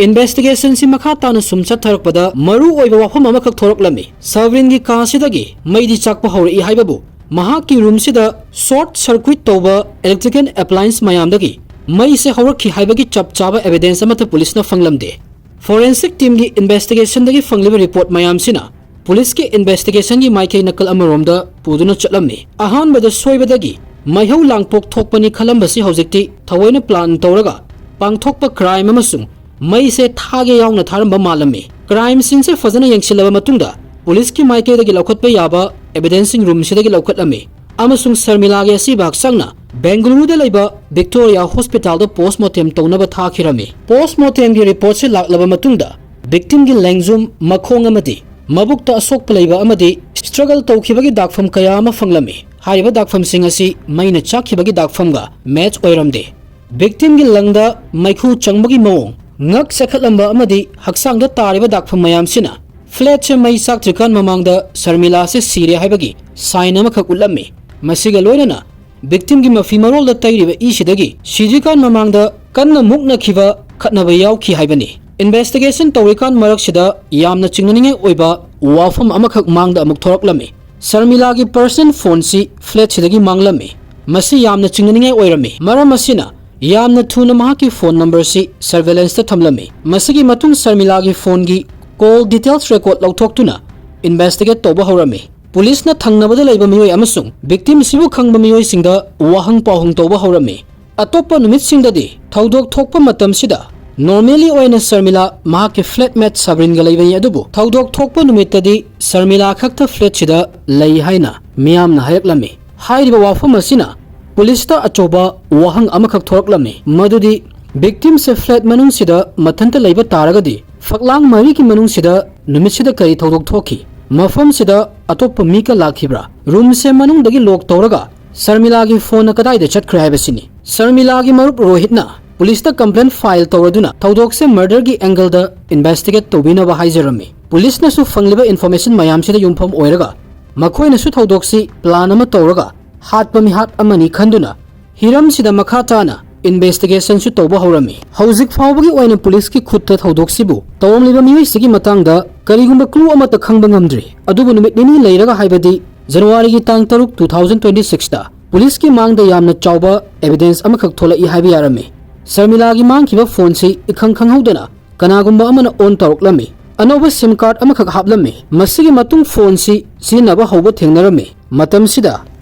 ꯏꯟꯚꯦꯁꯇꯤꯒꯦꯁꯟꯁꯤ ꯃꯈꯥ ꯇꯥꯅ ꯁꯨꯝ ꯆꯠꯊꯔꯛꯄꯗ ꯃꯔꯨ ꯑꯣꯏꯕ ꯋꯥꯐꯝ ꯑꯃꯈꯛ ꯊꯣꯔꯛꯂꯝꯃꯤ꯫ ꯁꯕꯔꯤꯟꯒꯤ ꯀꯥ ꯑꯁꯤꯗꯒꯤ ꯃꯩꯗꯤ ꯆꯥꯛꯄ ꯍꯧꯔꯛꯏ ꯍꯥꯏꯕꯕꯨ ꯃꯍꯥꯛꯀꯤ ꯔꯨꯝꯁꯤꯗ ꯁꯣꯔꯠ ꯁꯔꯀ꯭ꯌꯨꯠ ꯇꯧꯕ ꯏꯂꯦꯛꯇ꯭ꯔꯤꯀꯦꯜ ꯑꯦꯄ꯭ꯂꯥꯏꯟꯁ ꯃꯌꯥꯝꯗꯒꯤ ꯃꯩꯁꯦ ꯍꯧꯔꯛꯈꯤ ꯍꯥꯏꯕꯒꯤ ꯆꯞ ꯆꯥꯕ ꯑꯦꯚꯤꯗꯦꯟꯁ ꯑꯃꯠꯇ ꯄꯨꯂꯤꯁꯅ ꯐꯪꯂꯝꯗꯦ꯫ ꯐꯣꯔꯦꯟꯁꯤꯛ ꯇꯤꯝꯒꯤ ꯏꯟꯚꯦꯁꯇꯤꯒꯦꯁꯟꯗꯒꯤ ꯐꯪꯂꯤꯕ ꯔꯤꯄꯣꯔꯠ ꯃꯌꯥꯝꯁꯤꯅ ꯄꯨꯂꯤꯁꯀꯤ ꯏꯟꯚꯦꯁꯇꯤꯒꯦꯁꯟꯒꯤ ꯃꯥꯏꯀꯩ ꯅꯥꯀꯜ ꯑꯃꯔꯣꯝꯗ ꯄꯨꯗꯨꯅ ꯆꯠꯂꯝꯃꯤ꯫ ꯑꯍꯥꯟꯕꯗ ꯁꯣꯏꯕꯗꯒꯤ ꯃꯩꯍꯧ ꯂꯥꯡꯄꯣꯛ ꯊꯣꯛꯄꯅꯤ ꯈꯜꯂꯝꯕꯁꯤ ꯍꯧꯖꯤꯛꯇꯤ ꯊꯑꯣꯏꯅ ꯄ꯭ꯂꯥꯟ ꯇꯧꯔꯒ ꯄꯥꯡꯊꯣꯛꯄ ꯀ꯭ꯔꯥꯏꯝ ꯑꯃꯁꯨꯡ ꯃꯩꯁꯦ ꯊꯥꯒꯦ ꯌꯥꯎꯅ ꯊꯥꯔꯝꯕ ꯃꯥꯜꯂꯝꯃꯤ꯫ ꯀ꯭ꯔꯥꯏꯝ ꯁꯤꯟꯁꯦ ꯐꯖꯅ ꯌꯦꯡꯁꯤꯜꯂꯕ ꯃꯇꯨꯡꯗ ꯄꯨꯂꯤꯁꯀꯤ ꯃꯥꯏꯀꯩꯗꯒꯤ ꯂꯧꯈꯠꯄ ꯌꯥꯕ ꯑꯦꯚꯤꯗꯦꯟꯁꯁꯤꯡ ꯔꯨꯝꯁꯤꯗꯒꯤ ꯂꯧꯈꯠꯂꯝꯃꯤ ꯑꯃꯁꯨꯡ ꯁꯔꯃꯤꯂꯥꯒꯤ ꯑꯁꯤꯕ ꯍꯛꯆꯥꯡꯅ ꯕꯦꯡꯒꯂꯨꯔꯨꯗ ꯂꯩꯕ ꯚꯤꯛꯇꯣꯔꯤꯌꯥ ꯍꯣꯁꯄꯤꯇꯥꯜꯗ ꯄꯣꯁꯃꯣꯔꯇꯦꯝ ꯇꯧꯅꯕ ꯊꯥꯈꯤꯔꯝꯃꯤ꯫ ꯄꯣꯁꯃꯣꯔꯇꯦꯝꯒꯤ ꯔꯤꯄꯣꯔꯠꯁꯤ ꯂꯥꯛꯂꯕ ꯃꯇꯨꯡꯗ ꯚꯤꯛꯇꯤꯝꯒꯤ ꯂꯦꯡꯖꯨꯝ, ꯃꯈꯣꯡ ꯑꯃꯗꯤ ꯃꯕꯨꯛꯇ ꯑꯁꯣꯛꯄ ꯂꯩꯕ ꯑꯃꯗꯤ ꯁ꯭ꯇ꯭ꯔꯒꯜ ꯇꯧꯈꯤꯕꯒꯤ ꯗꯥꯛꯐꯝ ꯀꯌꯥ ꯑꯃ ꯐꯪꯂꯝꯃꯤ꯫ ꯍꯥꯏꯔꯤꯕ ꯗꯥꯛꯐꯝꯁꯤꯡ ꯑꯁꯤ ꯃꯩꯅ ꯆꯥꯛꯈꯤꯕꯒꯤ ꯗꯥꯛꯐꯝꯒ ꯃꯦꯆ ꯑꯣꯏꯔꯝꯗꯦ꯫ ꯚꯤꯛꯇꯤꯝꯒꯤ ꯂꯪꯗ ꯃꯩꯈꯨ ꯆꯪꯕꯒꯤ ꯃꯑꯣꯡ, ꯉꯛ ꯆꯦꯈꯠꯂꯝꯕ ꯑꯃꯗꯤ ꯍꯛꯆꯥꯡꯗ ꯇꯥꯔꯤꯕ ꯗꯥꯛꯐꯝ ꯃꯌꯥꯝꯁꯤꯅ ꯐ꯭ꯂꯦꯠꯁꯦ ꯃꯩ ꯆꯥꯛꯇ꯭ꯔꯤꯀꯥꯟ ꯃꯃꯥꯡꯗ ꯁꯔꯃꯤꯂꯥꯁꯦ ꯁꯤꯔꯦ ꯍꯥꯏꯕꯒꯤ ꯁꯥꯏꯟ ꯑꯃꯈꯛ ꯎꯠꯂꯝꯃꯤ꯫ ꯃꯁꯤꯒ ꯂꯣꯏꯅꯅ ꯚꯤꯛꯇꯤꯝꯒꯤ ꯃꯐꯤ ꯃꯔꯣꯜꯗ ꯇꯩꯔꯤꯕ ꯏꯁꯤꯗꯒꯤ ꯁꯤꯗ꯭ꯔꯤꯀꯥꯟ ꯃꯃꯥꯡꯗ ꯀꯟꯅ ꯃꯨꯛꯅꯈꯤꯕ ꯈꯠꯅꯕ ꯌꯥꯎꯈꯤ ꯍꯥꯏꯕꯅꯤ꯫ ꯏꯟꯚꯦꯁꯇꯤꯒꯦꯁꯟ ꯇꯧꯔꯤꯀꯥꯟ ꯃꯔꯛꯁꯤꯗ ꯌꯥꯝꯅ ꯆꯤꯡꯅꯅꯤꯡꯉꯥꯏ ꯑꯣꯏꯕ ꯋꯥꯐꯝ ꯑꯃꯈꯛ ꯃꯥꯡꯗ ꯑꯃꯨꯛ ꯊꯣꯔꯛꯂꯝꯃꯤ꯫ ꯁꯔꯃꯤꯂꯥꯒꯤ ꯄꯔꯁꯅꯦꯜ ꯐꯣꯟꯁꯤ ꯐ꯭ꯂꯦꯠꯁꯤꯗꯒꯤ ꯃꯥꯡꯂꯝꯃꯤ꯫ ꯃꯁꯤ ꯌꯥꯝꯅ ꯆꯤꯡꯅꯅꯤꯡꯉꯥꯏ ꯑꯣꯏꯔꯝꯃꯤ, ꯃꯔꯝ ꯑꯁꯤꯅ ꯌꯥꯝꯅ ꯊꯨꯅ ꯃꯍꯥꯛꯀꯤ ꯐꯣꯟ ꯅꯝꯕꯔꯁꯤ ꯁꯔꯚꯦꯂꯦꯟꯁꯇ ꯊꯝꯂꯝꯃꯤ꯫ ꯃꯁꯤꯒꯤ ꯃꯇꯨꯡ ꯁꯔꯃꯤꯂꯥꯒꯤ ꯐꯣꯟꯒꯤ ꯀꯣꯜ ꯗꯤꯇꯦꯜꯁ ꯔꯦꯀꯣꯔꯗ ꯂꯧꯊꯣꯛꯇꯨꯅ ꯏꯟꯚꯦꯁꯇꯤꯒꯦꯠ ꯇꯧꯕ ꯍꯧꯔꯝꯃꯤ꯫ ꯄꯨꯂꯤꯁꯅ ꯊꯪꯅꯕꯗ ꯂꯩꯕ ꯃꯤꯑꯣꯏ ꯑꯃꯁꯨꯡ ꯚꯤꯛꯇꯤꯝꯁꯤꯕꯨ ꯈꯪꯕ ꯃꯤꯑꯣꯏꯁꯤꯡꯗ ꯋꯥꯍꯪ ꯄꯥꯎꯍꯪ ꯇꯧꯕ ꯍꯧꯔꯝꯃꯤ꯫ ꯑꯇꯣꯞꯄ ꯅꯨꯃꯤꯠꯁꯤꯡꯗꯗꯤ ꯊꯧꯗꯣꯛ ꯊꯣꯛꯄ ꯃꯇꯝꯁꯤꯗ ꯅꯣꯔꯃꯦꯂꯤ ꯑꯣꯏꯅ ꯁꯔꯃꯤꯂꯥ ꯃꯍꯥꯛꯀꯤ ꯐ꯭ꯂꯦꯠꯃꯦꯠ ꯁꯕꯔꯤꯟꯒ ꯂꯩꯕꯅꯤ, ꯑꯗꯨꯕꯨ ꯊꯧꯗꯣꯛ ꯊꯣꯛꯄ ꯅꯨꯃꯤꯠꯇꯗꯤ ꯁꯔꯃꯤꯂꯥ ꯈꯛꯇ ꯐ꯭ꯂꯦꯠꯁꯤꯗ ꯂꯩ ꯍꯥꯏꯅ ꯃꯤꯌꯥꯝꯅ ꯍꯥꯏꯔꯛꯂꯝꯃꯤ꯫ ꯍꯥꯏꯔꯤꯕ ꯋꯥꯐꯝ ꯑꯁꯤꯅ ꯄꯨꯂꯤꯁꯇ ꯑꯆꯧꯕ ꯋꯥꯍꯪ ꯑꯃꯈꯛ ꯊꯣꯔꯛꯂꯝꯃꯤ, ꯃꯗꯨꯗꯤ ꯚꯤꯛꯇꯤꯝꯁꯦ ꯐ꯭ꯂꯦꯠ ꯃꯅꯨꯡꯁꯤꯗ ꯃꯊꯟꯇ ꯂꯩꯕ ꯇꯥꯔꯒꯗꯤ ꯐꯛꯂꯥꯡ ꯃꯔꯤꯒꯤ ꯃꯅꯨꯡꯁꯤꯗ ꯅꯨꯃꯤꯠꯁꯤꯗ ꯀꯔꯤ ꯊꯧꯗꯣꯛ ꯊꯣꯛꯈꯤ? ꯃꯐꯝꯁꯤꯗ ꯑꯇꯣꯞꯄ ꯃꯤꯒ ꯂꯥꯛꯈꯤꯕ꯭ꯔꯥ? ꯔꯨꯝꯁꯦ ꯃꯅꯨꯡꯗꯒꯤ ꯂꯣꯛ ꯇꯧꯔꯒ ꯁꯔꯃꯤꯂꯥꯒꯤ ꯐꯣꯟꯅ ꯀꯗꯥꯏꯗ ꯆꯠꯈ꯭ꯔꯦ ꯍꯥꯏꯕꯁꯤꯅꯤ꯫ ꯁꯔꯃꯤꯂꯥꯒꯤ ꯃꯔꯨꯞ ꯔꯣꯍꯤꯠꯅ ꯄꯨꯂꯤꯁꯇ ꯀꯝꯄ꯭ꯂꯦꯟ ꯐꯥꯏꯜ ꯇꯧꯔꯗꯨꯅ ꯊꯧꯗꯣꯛꯁꯦ ꯃꯔꯗꯔꯒꯤ ꯑꯦꯡꯒꯜꯗ ꯏꯟꯚꯦꯁꯇꯤꯒꯦꯠ ꯇꯧꯕꯤꯅꯕ ꯍꯥꯏꯖꯔꯝꯃꯤ꯫ ꯄꯨꯂꯤꯁꯅꯁꯨ ꯐꯪꯂꯤꯕ ꯏꯟꯐꯣꯔꯃꯦꯁꯟ ꯃꯌꯥꯝꯁꯤꯗ ꯌꯨꯝꯐꯝ ꯑꯣꯏꯔꯒ ꯃꯈꯣꯏꯅꯁꯨ ꯊꯧꯗꯣꯛꯁꯤ ꯄ꯭ꯂꯥꯟ ꯑꯃ ꯇꯧꯔꯒ ꯍꯥꯠꯄ ꯃꯤꯍꯥꯠ ꯑꯃꯅꯤ ꯈꯟꯗꯨꯅ ꯍꯤꯔꯝꯁꯤꯗ ꯃꯈꯥ ꯇꯥꯅ ꯏꯟꯚꯦꯁꯇꯤꯒꯦꯁꯟꯁꯨ ꯇꯧꯕ ꯍꯧꯔꯝꯃꯤ꯫ ꯍꯧꯖꯤꯛ ꯐꯥꯎꯕꯒꯤ ꯑꯣꯏꯅ ꯄꯨꯂꯤꯁꯀꯤ ꯈꯨꯠꯇ ꯊꯧꯗꯣꯛꯁꯤꯕꯨ ꯇꯧꯔꯝꯂꯤꯕ ꯃꯤꯑꯣꯏꯁꯤꯒꯤ ꯃꯇꯥꯡꯗ ꯀꯔꯤꯒꯨꯝꯕ ꯀ꯭ꯂꯨ ꯑꯃꯠꯇ ꯈꯪꯕ ꯉꯝꯗ꯭ꯔꯤ꯫ ꯑꯗꯨꯕꯨ ꯅꯨꯃꯤꯠ ꯅꯤꯅꯤ ꯂꯩꯔꯒ, ꯍꯥꯏꯕꯗꯤ ꯖꯅꯋꯥꯔꯤꯒꯤ ꯇꯥꯡ ꯇꯔꯨꯛ, two thousand twenty sixꯇ ꯄꯨꯂꯤꯁꯀꯤ ꯃꯥꯡꯗ ꯌꯥꯝꯅ ꯆꯥꯎꯕ ꯑꯦꯚꯤꯗꯦꯟꯁ ꯑꯃꯈꯛ ꯊꯣꯛꯂꯛꯏ ꯍꯥꯏꯕ ꯌꯥꯔꯝꯃꯤ꯫ ꯁꯔꯃꯤꯂꯥꯒꯤ ꯃꯥꯡꯈꯤꯕ ꯐꯣꯟꯁꯤ ꯏꯈꯪ ꯈꯪꯍꯧꯗꯅ ꯀꯅꯥꯒꯨꯝꯕ ꯑꯃꯅ ꯑꯣꯟ ꯇꯧꯔꯛꯂꯝꯃꯤ꯫ ꯑꯅꯧꯕ ꯁꯤꯝ ꯀꯥꯔꯗ ꯑꯃꯈꯛ ꯍꯥꯞꯂꯝꯃꯤ꯫ ꯃꯁꯤꯒꯤ ꯃꯇꯨꯡ ꯐꯣꯟꯁꯤ ꯁꯤꯖꯤꯟꯅꯕ ꯍꯧꯕ ꯊꯦꯡꯅꯔꯝꯃꯤ꯫ ꯃꯇꯝꯁꯤꯗ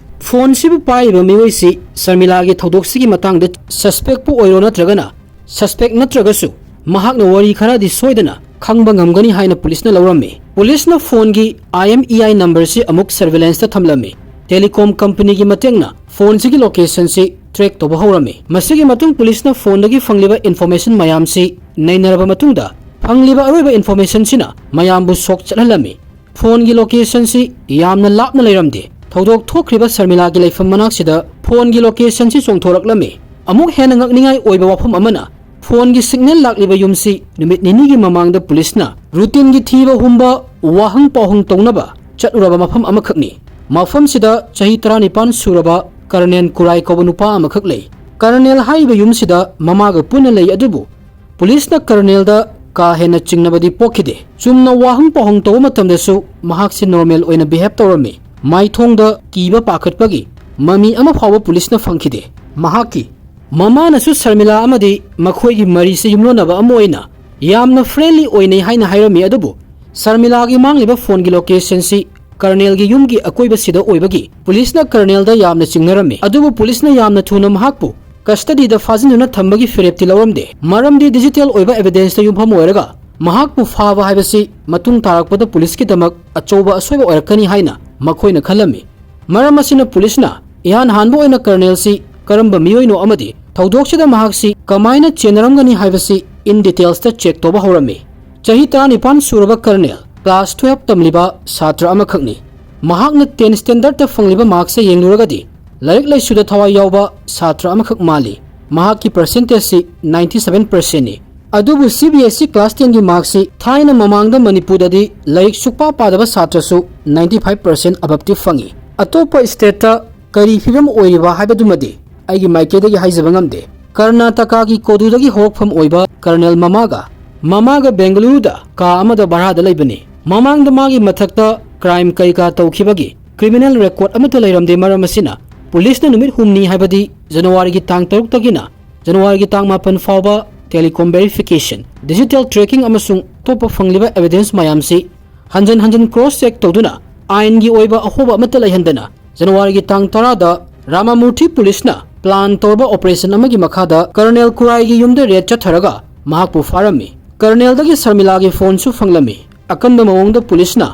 ꯐꯣꯟꯁꯤꯕꯨ ꯄꯥꯏꯔꯤꯕ ꯃꯤꯑꯣꯏꯁꯤ ꯁꯔꯃꯤꯂꯥꯒꯤ ꯊꯧꯗꯣꯛꯁꯤꯒꯤ ꯃꯇꯥꯡꯗ ꯁꯁꯄꯦꯛꯄꯨ ꯑꯣꯏꯔꯣ ꯅꯠꯇ꯭ꯔꯒꯅ ꯁꯁꯄꯦꯛ ꯅꯠꯇ꯭ꯔꯒꯁꯨ ꯃꯍꯥꯛꯅ ꯋꯥꯔꯤ ꯈꯔꯗꯤ ꯁꯣꯏꯗꯅ ꯈꯪꯕ ꯉꯝꯒꯅꯤ ꯍꯥꯏꯅ ꯄꯨꯂꯤꯁꯅ ꯂꯧꯔꯝꯃꯤ꯫ ꯄꯨꯂꯤꯁꯅ ꯐꯣꯟꯒꯤ IMEI ꯅꯝꯕꯔꯁꯤ ꯑꯃꯨꯛ ꯁꯔꯚꯤꯂꯦꯟꯁꯇ ꯊꯝꯂꯝꯃꯤ꯫ ꯇꯦꯂꯤꯀꯣꯝ ꯀꯝꯄꯅꯤꯒꯤ ꯃꯇꯦꯡꯅ ꯐꯣꯟꯁꯤꯒꯤ ꯂꯣꯀꯦꯁꯟꯁꯤ ꯇ꯭ꯔꯦꯛ ꯇꯧꯕ ꯍꯧꯔꯝꯃꯤ꯫ ꯃꯁꯤꯒꯤ ꯃꯇꯨꯡ ꯄꯨꯂꯤꯁꯅ ꯐꯣꯟꯗꯒꯤ ꯐꯪꯂꯤꯕ ꯏꯟꯐꯣꯔꯃꯦꯁꯟ ꯃꯌꯥꯝꯁꯤ ꯅꯩꯅꯔꯕ ꯃꯇꯨꯡꯗ ꯐꯪꯂꯤꯕ ꯑꯔꯣꯏꯕ ꯏꯟꯐꯣꯔꯃꯦꯁꯟꯁꯤꯅ ꯃꯌꯥꯝꯕꯨ ꯁꯣꯛ ꯆꯠꯍꯜꯂꯝꯃꯤ꯫ ꯐꯣꯟꯒꯤ ꯂꯣꯀꯦꯁꯟꯁꯤ ꯌꯥꯝꯅ ꯂꯥꯞꯅ ꯂꯩꯔꯝꯗꯦ꯫ ꯊꯧꯗꯣꯛ ꯊꯣꯛꯈ꯭ꯔꯤꯕ ꯁꯔꯃꯤꯂꯥꯒꯤ ꯂꯩꯐꯝ ꯃꯅꯥꯛꯁꯤꯗ ꯐꯣꯟꯒꯤ ꯂꯣꯀꯦꯁꯟꯁꯤ ꯆꯣꯡꯊꯣꯔꯛꯂꯝꯃꯤ꯫ ꯑꯃꯨꯛ ꯍꯦꯟꯅ ꯉꯛꯅꯤꯡꯉꯥꯏ ꯑꯣꯏꯕ ꯋꯥꯐꯝ ꯑꯃꯅ ꯐꯣꯟꯒꯤ ꯁꯤꯒꯅꯦꯜ ꯂꯥꯛꯂꯤꯕ ꯌꯨꯝꯁꯤ ꯅꯨꯃꯤꯠ ꯅꯤꯅꯤꯒꯤ ꯃꯃꯥꯡꯗ ꯄꯨꯂꯤꯁꯅ ꯔꯨꯇꯤꯟꯒꯤ ꯊꯤꯕ ꯍꯨꯝꯕ ꯋꯥꯍꯪ ꯄꯥꯎꯍꯪ ꯇꯧꯅꯕ ꯆꯠꯂꯨꯔꯕ ꯃꯐꯝ ꯑꯃꯈꯛꯅꯤ꯫ ꯃꯐꯝꯁꯤꯗ ꯆꯍꯤ ꯇꯔꯥꯅꯤꯄꯥꯟ ꯁꯨꯔꯕ ꯀꯔꯅꯦꯜ ꯀꯨꯔꯥꯏ ꯀꯧꯕ ꯅꯨꯄꯥ ꯑꯃꯈꯛ ꯂꯩ꯫ ꯀꯔꯅꯦꯜ ꯍꯥꯏꯔꯤꯕ ꯌꯨꯝꯁꯤꯗ ꯃꯃꯥꯒ ꯄꯨꯟꯅ ꯂꯩ, ꯑꯗꯨꯕꯨ ꯄꯨꯂꯤꯁꯅ ꯀꯔꯅꯦꯜꯗ ꯀꯥ ꯍꯦꯟꯅ ꯆꯤꯡꯅꯕꯗꯤ ꯄꯣꯛꯈꯤꯗꯦ꯫ ꯆꯨꯝꯅ ꯋꯥꯍꯪ ꯄꯥꯎꯍꯪ ꯇꯧꯕ ꯃꯇꯝꯗꯁꯨ ꯃꯍꯥꯛꯁꯤ ꯅꯣꯔꯃꯦꯜ ꯑꯣꯏꯅ ꯕꯤꯍꯦꯕ ꯇꯧꯔꯝꯃꯤ꯫ ꯃꯥꯏꯊꯣꯡꯗ ꯀꯤꯕ ꯄꯥꯈꯠꯄꯒꯤ ꯃꯃꯤ ꯑꯃ ꯐꯥꯎꯕ ꯄꯨꯂꯤꯁꯅ ꯐꯪꯈꯤꯗꯦ꯫ ꯃꯍꯥꯛꯀꯤ ꯃꯃꯥꯅꯁꯨ ꯁꯔꯃꯤꯂꯥ ꯑꯃꯗꯤ ꯃꯈꯣꯏꯒꯤ ꯃꯔꯤꯁꯤ ꯌꯨꯝꯂꯣꯟꯅꯕ ꯑꯃ ꯑꯣꯏꯅ ꯌꯥꯝꯅ ꯐ꯭ꯔꯦꯟꯂꯤ ꯑꯣꯏꯅꯩ ꯍꯥꯏꯅ ꯍꯥꯏꯔꯝꯃꯤ, ꯑꯗꯨꯕꯨ ꯁꯔꯃꯤꯂꯥꯒꯤ ꯃꯥꯡꯂꯤꯕ ꯐꯣꯟꯒꯤ ꯂꯣꯀꯦꯁꯟꯁꯤ ꯀꯔꯅꯦꯜꯒꯤ ꯌꯨꯝꯒꯤ ꯑꯀꯣꯏꯕꯁꯤꯗ ꯑꯣꯏꯕꯒꯤ ꯄꯨꯂꯤꯁꯅ ꯀꯔꯅꯦꯜꯗ ꯌꯥꯝꯅ ꯆꯤꯡꯅꯔꯝꯃꯤ, ꯑꯗꯨꯕꯨ ꯄꯨꯂꯤꯁꯅ ꯌꯥꯝꯅ ꯊꯨꯅ ꯃꯍꯥꯛꯄꯨ ꯀꯁꯇꯗꯤꯗ ꯐꯥꯖꯤꯟꯗꯨꯅ ꯊꯝꯕꯒꯤ ꯐꯤꯔꯦꯞꯇꯤ ꯂꯧꯔꯝꯗꯦ꯫ ꯃꯔꯝꯗꯤ ꯗꯤꯖꯤꯇꯦꯜ ꯑꯣꯏꯕ ꯑꯦꯚꯤꯗꯦꯟꯁꯇ ꯌꯨꯝꯐꯝ ꯑꯣꯏꯔꯒ ꯃꯍꯥꯛꯄꯨ ꯐꯥꯕ ꯍꯥꯏꯕꯁꯤ ꯃꯇꯨꯡ ꯇꯥꯔꯛꯄꯗ ꯄꯨꯂꯤꯁꯀꯤꯗꯃꯛ ꯑꯆꯧꯕ ꯑꯁꯣꯏꯕ ꯑꯣꯏꯔꯛꯀꯅꯤ ꯍꯥꯏꯅ ꯃꯈꯣꯏꯅ ꯈꯜꯂꯝꯃꯤ꯫ ꯃꯔꯝ ꯑꯁꯤꯅ ꯄꯨꯂꯤꯁꯅ ꯏꯍꯥꯟ ꯍꯥꯟꯕ ꯑꯣꯏꯅ ꯀꯔꯅꯦꯜꯁꯤ ꯀꯔꯝꯕ ꯃꯤꯑꯣꯏꯅꯣ ꯑꯃꯗꯤ ꯊꯧꯗꯣꯛꯁꯤꯗ ꯃꯍꯥꯛꯁꯤ ꯀꯃꯥꯏꯅ ꯆꯦꯟꯅꯔꯝꯒꯅꯤ ꯍꯥꯏꯕꯁꯤ in details ꯇ ꯆꯦꯛ ꯇꯧꯕ ꯍꯧꯔꯝꯃꯤ꯫ ꯆꯍꯤ ꯇꯔꯥꯅꯤꯄꯥꯟ ꯁꯨꯔꯕ ꯀꯔꯅꯦꯜ ꯀ꯭ꯂꯥꯁ ꯇꯨꯌꯦꯜꯐ ꯇꯝꯂꯤꯕ ꯁꯥꯇ꯭ꯔ ꯑꯃꯈꯛꯅꯤ꯫ ꯃꯍꯥꯛꯅ ꯇꯦꯟ ꯁ꯭ꯇꯦꯟꯗꯔꯗꯇ ꯐꯪꯂꯤꯕ ꯃꯥꯔꯛꯁꯦ ꯌꯦꯡꯂꯨꯔꯒꯗꯤ ꯂꯥꯏꯔꯤꯛ ꯂꯥꯏꯁꯨꯗ ꯊꯋꯥꯏ ꯌꯥꯎꯕ ꯁꯥꯇ꯭ꯔ ꯑꯃꯈꯛ ꯃꯥꯜꯂꯤ꯫ ꯃꯍꯥꯛꯀꯤ ꯄꯔꯁꯦꯟꯇꯦꯖꯁꯤ ꯅꯥꯏꯟꯇꯤ ꯁꯚꯦꯟ ꯄꯔꯁꯦꯟꯅꯤ꯫ ꯑꯗꯨꯕꯨ CBSE ꯀ꯭ꯂꯥꯁ ꯇꯦꯟꯒꯤ ꯃꯥꯔꯛꯁꯤ ꯊꯥꯏꯅ ꯃꯃꯥꯡꯗ ꯃꯅꯤꯄꯨꯔꯗꯗꯤ ꯂꯥꯏꯔꯤꯛ ꯁꯨꯛꯄꯥ ꯄꯥꯗꯕ ꯁꯥꯇ꯭ꯔꯁꯨ ꯅꯥꯏꯟꯇꯤ ꯐꯥꯏꯚ ꯄꯔꯁꯦꯟ ꯑꯕꯞꯇꯤ ꯐꯪꯏ꯫ ꯑꯇꯣꯞꯄ ꯁ꯭ꯇꯦꯠꯇ ꯀꯔꯤ ꯐꯤꯕꯝ ꯑꯣꯏꯔꯤꯕ ꯍꯥꯏꯕꯗꯨꯃꯗꯤ ꯑꯩꯒꯤ ꯃꯥꯏꯀꯩꯗꯒꯤ ꯍꯥꯏꯖꯕ ꯉꯝꯗꯦ꯫ ꯀꯔꯅꯥꯇꯀꯥꯒꯤ ꯀꯣꯗꯨꯗꯒꯤ ꯍꯧꯔꯛꯐꯝ ꯑꯣꯏꯕ ꯀꯔꯅꯦꯜ ꯃꯃꯥꯒ ꯃꯃꯥꯒ ꯕꯦꯡꯒꯂꯨꯔꯨꯗ ꯀꯥ ꯑꯃꯗ ꯚꯔꯥꯗ ꯂꯩꯕꯅꯤ꯫ ꯃꯃꯥꯡꯗ ꯃꯥꯒꯤ ꯃꯊꯛꯇ ꯀ꯭ꯔꯥꯏꯝ ꯀꯩꯀꯥ ꯇꯧꯈꯤꯕꯒꯤ ꯀ꯭ꯔꯤꯃꯤꯅꯦꯜ ꯔꯦꯀꯣꯔꯗ ꯑꯃꯠꯇ ꯂꯩꯔꯝꯗꯦ꯫ ꯃꯔꯝ ꯑꯁꯤꯅ ꯄꯨꯂꯤꯁꯅ ꯅꯨꯃꯤꯠ ꯍꯨꯝꯅꯤ, ꯍꯥꯏꯕꯗꯤ ꯖꯅꯋꯥꯔꯤꯒꯤ ꯇꯥꯡ ꯇꯔꯨꯛꯇꯒꯤꯅ ꯖꯅꯋꯥꯔꯤꯒꯤ ꯇꯥꯡ ꯃꯥꯄꯟ ꯐꯥꯎꯕ ꯇꯦꯂꯤꯀꯣꯝ ꯚꯦꯔꯤꯐꯤꯀꯦꯁꯟ, ꯗꯤꯖꯤꯇꯦꯜ ꯇ꯭ꯔꯦꯀꯤꯡ ꯑꯃꯁꯨꯡ ꯑꯇꯣꯞꯄ ꯐꯪꯂꯤꯕ ꯑꯦꯚꯤꯗꯦꯟꯁ ꯃꯌꯥꯝꯁꯤ ꯍꯟꯖꯟ ꯍꯟꯖꯟ ꯀ꯭ꯔꯣꯁ ꯆꯦꯛ ꯇꯧꯗꯨꯅ ꯑꯥꯏꯟꯒꯤ ꯑꯣꯏꯕ ꯑꯍꯣꯕ ꯑꯃꯠꯇ ꯂꯩꯍꯟꯗꯅ ꯖꯅꯋꯥꯔꯤꯒꯤ ꯇꯥꯡ ꯇꯔꯥꯗ ꯔꯥꯃꯥꯃꯨꯔꯊꯤ ꯄꯨꯂꯤꯁꯅ ꯄ꯭ꯂꯥꯟ ꯇꯧꯔꯕ ꯑꯣꯄꯔꯦꯁꯟ ꯑꯃꯒꯤ ꯃꯈꯥꯗ ꯀꯔꯅꯦꯜ ꯀꯨꯔꯥꯏꯒꯤ ꯌꯨꯝꯗ ꯔꯦꯗ ꯆꯠꯊꯔꯒ ꯃꯍꯥꯛꯄꯨ ꯐꯥꯔꯝꯃꯤ꯫ ꯀꯔꯅꯦꯜꯗꯒꯤ ꯁꯔꯃꯤꯂꯥꯒꯤ ꯐꯣꯟꯁꯨ ꯐꯪꯂꯝꯃꯤ꯫ ꯑꯀꯟꯕ ꯃꯑꯣꯡꯗ ꯄꯨꯂꯤꯁꯅ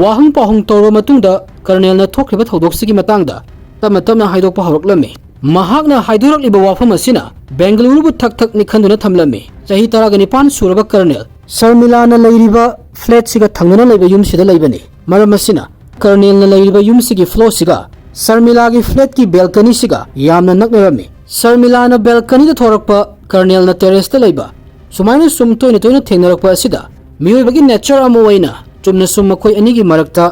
ꯋꯥꯍꯪ ꯄꯥꯎꯍꯪ ꯇꯧꯔꯕ ꯃꯇꯨꯡꯗ ꯀꯔꯅꯦꯜꯅ ꯊꯣꯛꯈ꯭ꯔꯤꯕ ꯊꯧꯗꯣꯛꯁꯤꯒꯤ ꯃꯇꯥꯡꯗ ꯇꯞꯅ ꯇꯞꯅ ꯍꯥꯏꯗꯣꯛꯄ ꯍꯧꯔꯛꯂꯝꯃꯤ꯫ ꯃꯍꯥꯛꯅ ꯍꯥꯏꯗꯣꯔꯛꯂꯤꯕ ꯋꯥꯐꯝ ꯑꯁꯤꯅ ꯕꯦꯡꯒꯂꯨꯔꯨꯕꯨ ꯊꯛ ꯊꯛ ꯅꯤꯛꯍꯟꯗꯨꯅ ꯊꯝꯂꯝꯃꯤ꯫ ꯆꯍꯤ ꯇꯔꯥꯒ ꯅꯤꯄꯥꯟ ꯁꯨꯔꯕ ꯀꯔꯅꯦꯜ ꯁꯔꯃꯤꯂꯥꯅ ꯂꯩꯔꯤꯕ ꯐ꯭ꯂꯦꯠꯁꯤꯒ ꯊꯪꯅꯅ ꯂꯩꯕ ꯌꯨꯝꯁꯤꯗ ꯂꯩꯕꯅꯤ꯫ ꯃꯔꯝ ꯑꯁꯤꯅ ꯀꯔꯅꯦꯜꯅ ꯂꯩꯔꯤꯕ ꯌꯨꯝꯁꯤꯒꯤ ꯐ꯭ꯂꯣꯔꯁꯤꯒ ꯁꯔꯃꯤꯂꯥꯒꯤ ꯐ꯭ꯂꯦꯠꯀꯤ ꯕꯦꯜꯀꯅꯤꯁꯤꯒ ꯌꯥꯝꯅ ꯅꯛꯅꯔꯝꯃꯤ꯫ ꯁꯔꯃꯤꯂꯥꯅ ꯕꯦꯜꯀꯅꯤꯗ ꯊꯣꯔꯛꯄ ꯀꯔꯅꯦꯜꯅ ꯇꯦꯔꯦꯁꯇ ꯂꯩꯕ ꯁꯨꯃꯥꯏꯅ ꯁꯨꯝ ꯇꯣꯏꯅ ꯇꯣꯏꯅ ꯊꯦꯡꯅꯔꯛꯄ ꯑꯁꯤꯗ ꯃꯤꯑꯣꯏꯕꯒꯤ ꯅꯦꯆꯔ ꯑꯃ ꯑꯣꯏꯅ ꯆꯨꯝꯅ ꯁꯨꯝ ꯃꯈꯣꯏ ꯑꯅꯤꯒꯤ ꯃꯔꯛꯇ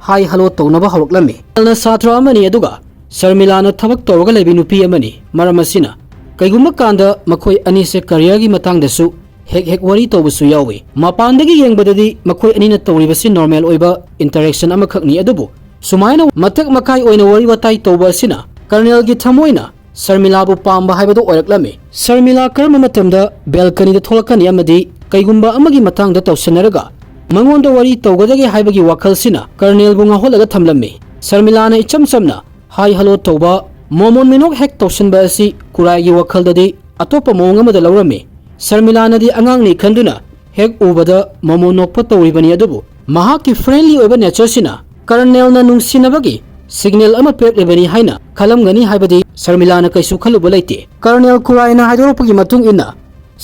ꯍꯥꯏ ꯍꯜꯂꯣ ꯇꯧꯅꯕ ꯍꯧꯔꯛꯂꯝꯃꯤ꯫ ꯀꯔꯅꯦꯜꯅ ꯁꯥꯇ꯭ꯔ ꯑꯃꯅꯤ, ꯑꯗꯨꯒ ꯁꯔꯃꯤꯂꯥꯅ ꯊꯕꯛ ꯇꯧꯔꯒ ꯂꯩꯕꯤ ꯅꯨꯄꯤ ꯑꯃꯅꯤ꯫ ꯃꯔꯝ ꯑꯁꯤꯅ ꯀꯩꯒꯨꯝꯕ ꯀꯥꯟꯗ ꯃꯈꯣꯏ ꯑꯅꯤꯁꯦ ꯀꯔꯤꯌꯔꯒꯤ ꯃꯇꯥꯡꯗꯁꯨ ꯍꯦꯛ ꯍꯦꯛ ꯋꯥꯔꯤ ꯇꯧꯕꯁꯨ ꯌꯥꯎꯏ꯫ ꯃꯄꯥꯟꯗꯒꯤ ꯌꯦꯡꯕꯗꯗꯤ ꯃꯈꯣꯏ ꯑꯅꯤꯅ ꯇꯧꯔꯤꯕꯁꯤ ꯅꯣꯔꯃꯦꯜ ꯑꯣꯏꯕ ꯏꯟꯇꯔꯦꯛꯁꯟ ꯑꯃꯈꯛꯅꯤ, ꯑꯗꯨꯕꯨ ꯁꯨꯃꯥꯏꯅ ꯃꯊꯛ ꯃꯈꯥꯏ ꯑꯣꯏꯅ ꯋꯥꯔꯤ ꯋꯥꯇꯥꯏ ꯇꯧꯕ ꯑꯁꯤꯅ ꯀꯔꯅꯦꯜꯒꯤ ꯊꯃꯣꯏꯅ ꯁꯔꯃꯤꯂꯥꯕꯨ ꯄꯥꯝꯕ ꯍꯥꯏꯕꯗꯨ ꯑꯣꯏꯔꯛꯂꯝꯃꯤ꯫ ꯁꯔꯃꯤꯂꯥ ꯀꯔꯝꯕ ꯃꯇꯝꯗ ꯕꯦꯜꯀꯅꯤꯗ ꯊꯣꯛꯂꯛꯀꯅꯤ ꯑꯃꯗꯤ ꯀꯩꯒꯨꯝꯕ ꯑꯃꯒꯤ ꯃꯇꯥꯡꯗ ꯇꯧꯁꯤꯟꯅꯔꯒ ꯃꯉꯣꯟꯗ ꯋꯥꯔꯤ ꯇꯧꯒꯗꯒꯦ ꯍꯥꯏꯕꯒꯤ ꯋꯥꯈꯜꯁꯤꯅ ꯀꯔꯅꯦꯜꯕꯨ ꯉꯥꯎꯍꯜꯂꯒ ꯊꯝꯂꯝꯃꯤ꯫ ꯁꯔꯃꯤꯂꯥꯅ ꯏꯆꯝ ꯆꯝꯅ ꯍꯥꯏ ꯍꯜꯂꯣ ꯇꯧꯕ, ꯃꯣꯃꯣꯟ ꯃꯤꯅꯣꯛ ꯍꯦꯛ ꯇꯧꯁꯤꯟꯕ ꯑꯁꯤ ꯀꯨꯔꯥꯏꯒꯤ ꯋꯥꯈꯜꯗꯗꯤ ꯑꯇꯣꯞꯄ ꯃꯑꯣꯡ ꯑꯃꯗ ꯂꯧꯔꯝꯃꯤ꯫ ꯁꯔꯃꯤꯂꯥꯅꯗꯤ ꯑꯉꯥꯡꯅꯤ ꯈꯟꯗꯨꯅ ꯍꯦꯛ ꯎꯕꯗ ꯃꯣꯃꯣꯟ ꯅꯣꯛꯄ ꯇꯧꯔꯤꯕꯅꯤ, ꯑꯗꯨꯕꯨ ꯃꯍꯥꯛꯀꯤ ꯐ꯭ꯔꯦꯟꯂꯤ ꯑꯣꯏꯕ ꯅꯦꯆꯔꯁꯤꯅ ꯀꯔꯅꯦꯜꯅ ꯅꯨꯡꯁꯤꯅꯕꯒꯤ ꯁꯤꯒꯅꯦꯜ ꯑꯃ ꯄꯤꯔꯛꯂꯤꯕꯅꯤ ꯍꯥꯏꯅ ꯈꯜꯂꯝꯒꯅꯤ ꯍꯥꯏꯕꯗꯤ ꯁꯔꯃꯤꯂꯥꯅ ꯀꯩꯁꯨ ꯈꯜꯂꯨꯕ ꯂꯩꯇꯦ꯫ ꯀꯔꯅꯦꯜ ꯀꯨꯔꯥꯏꯅ ꯍꯥꯏꯗꯣꯔꯛꯄꯒꯤ ꯃꯇꯨꯡ ꯏꯟꯅ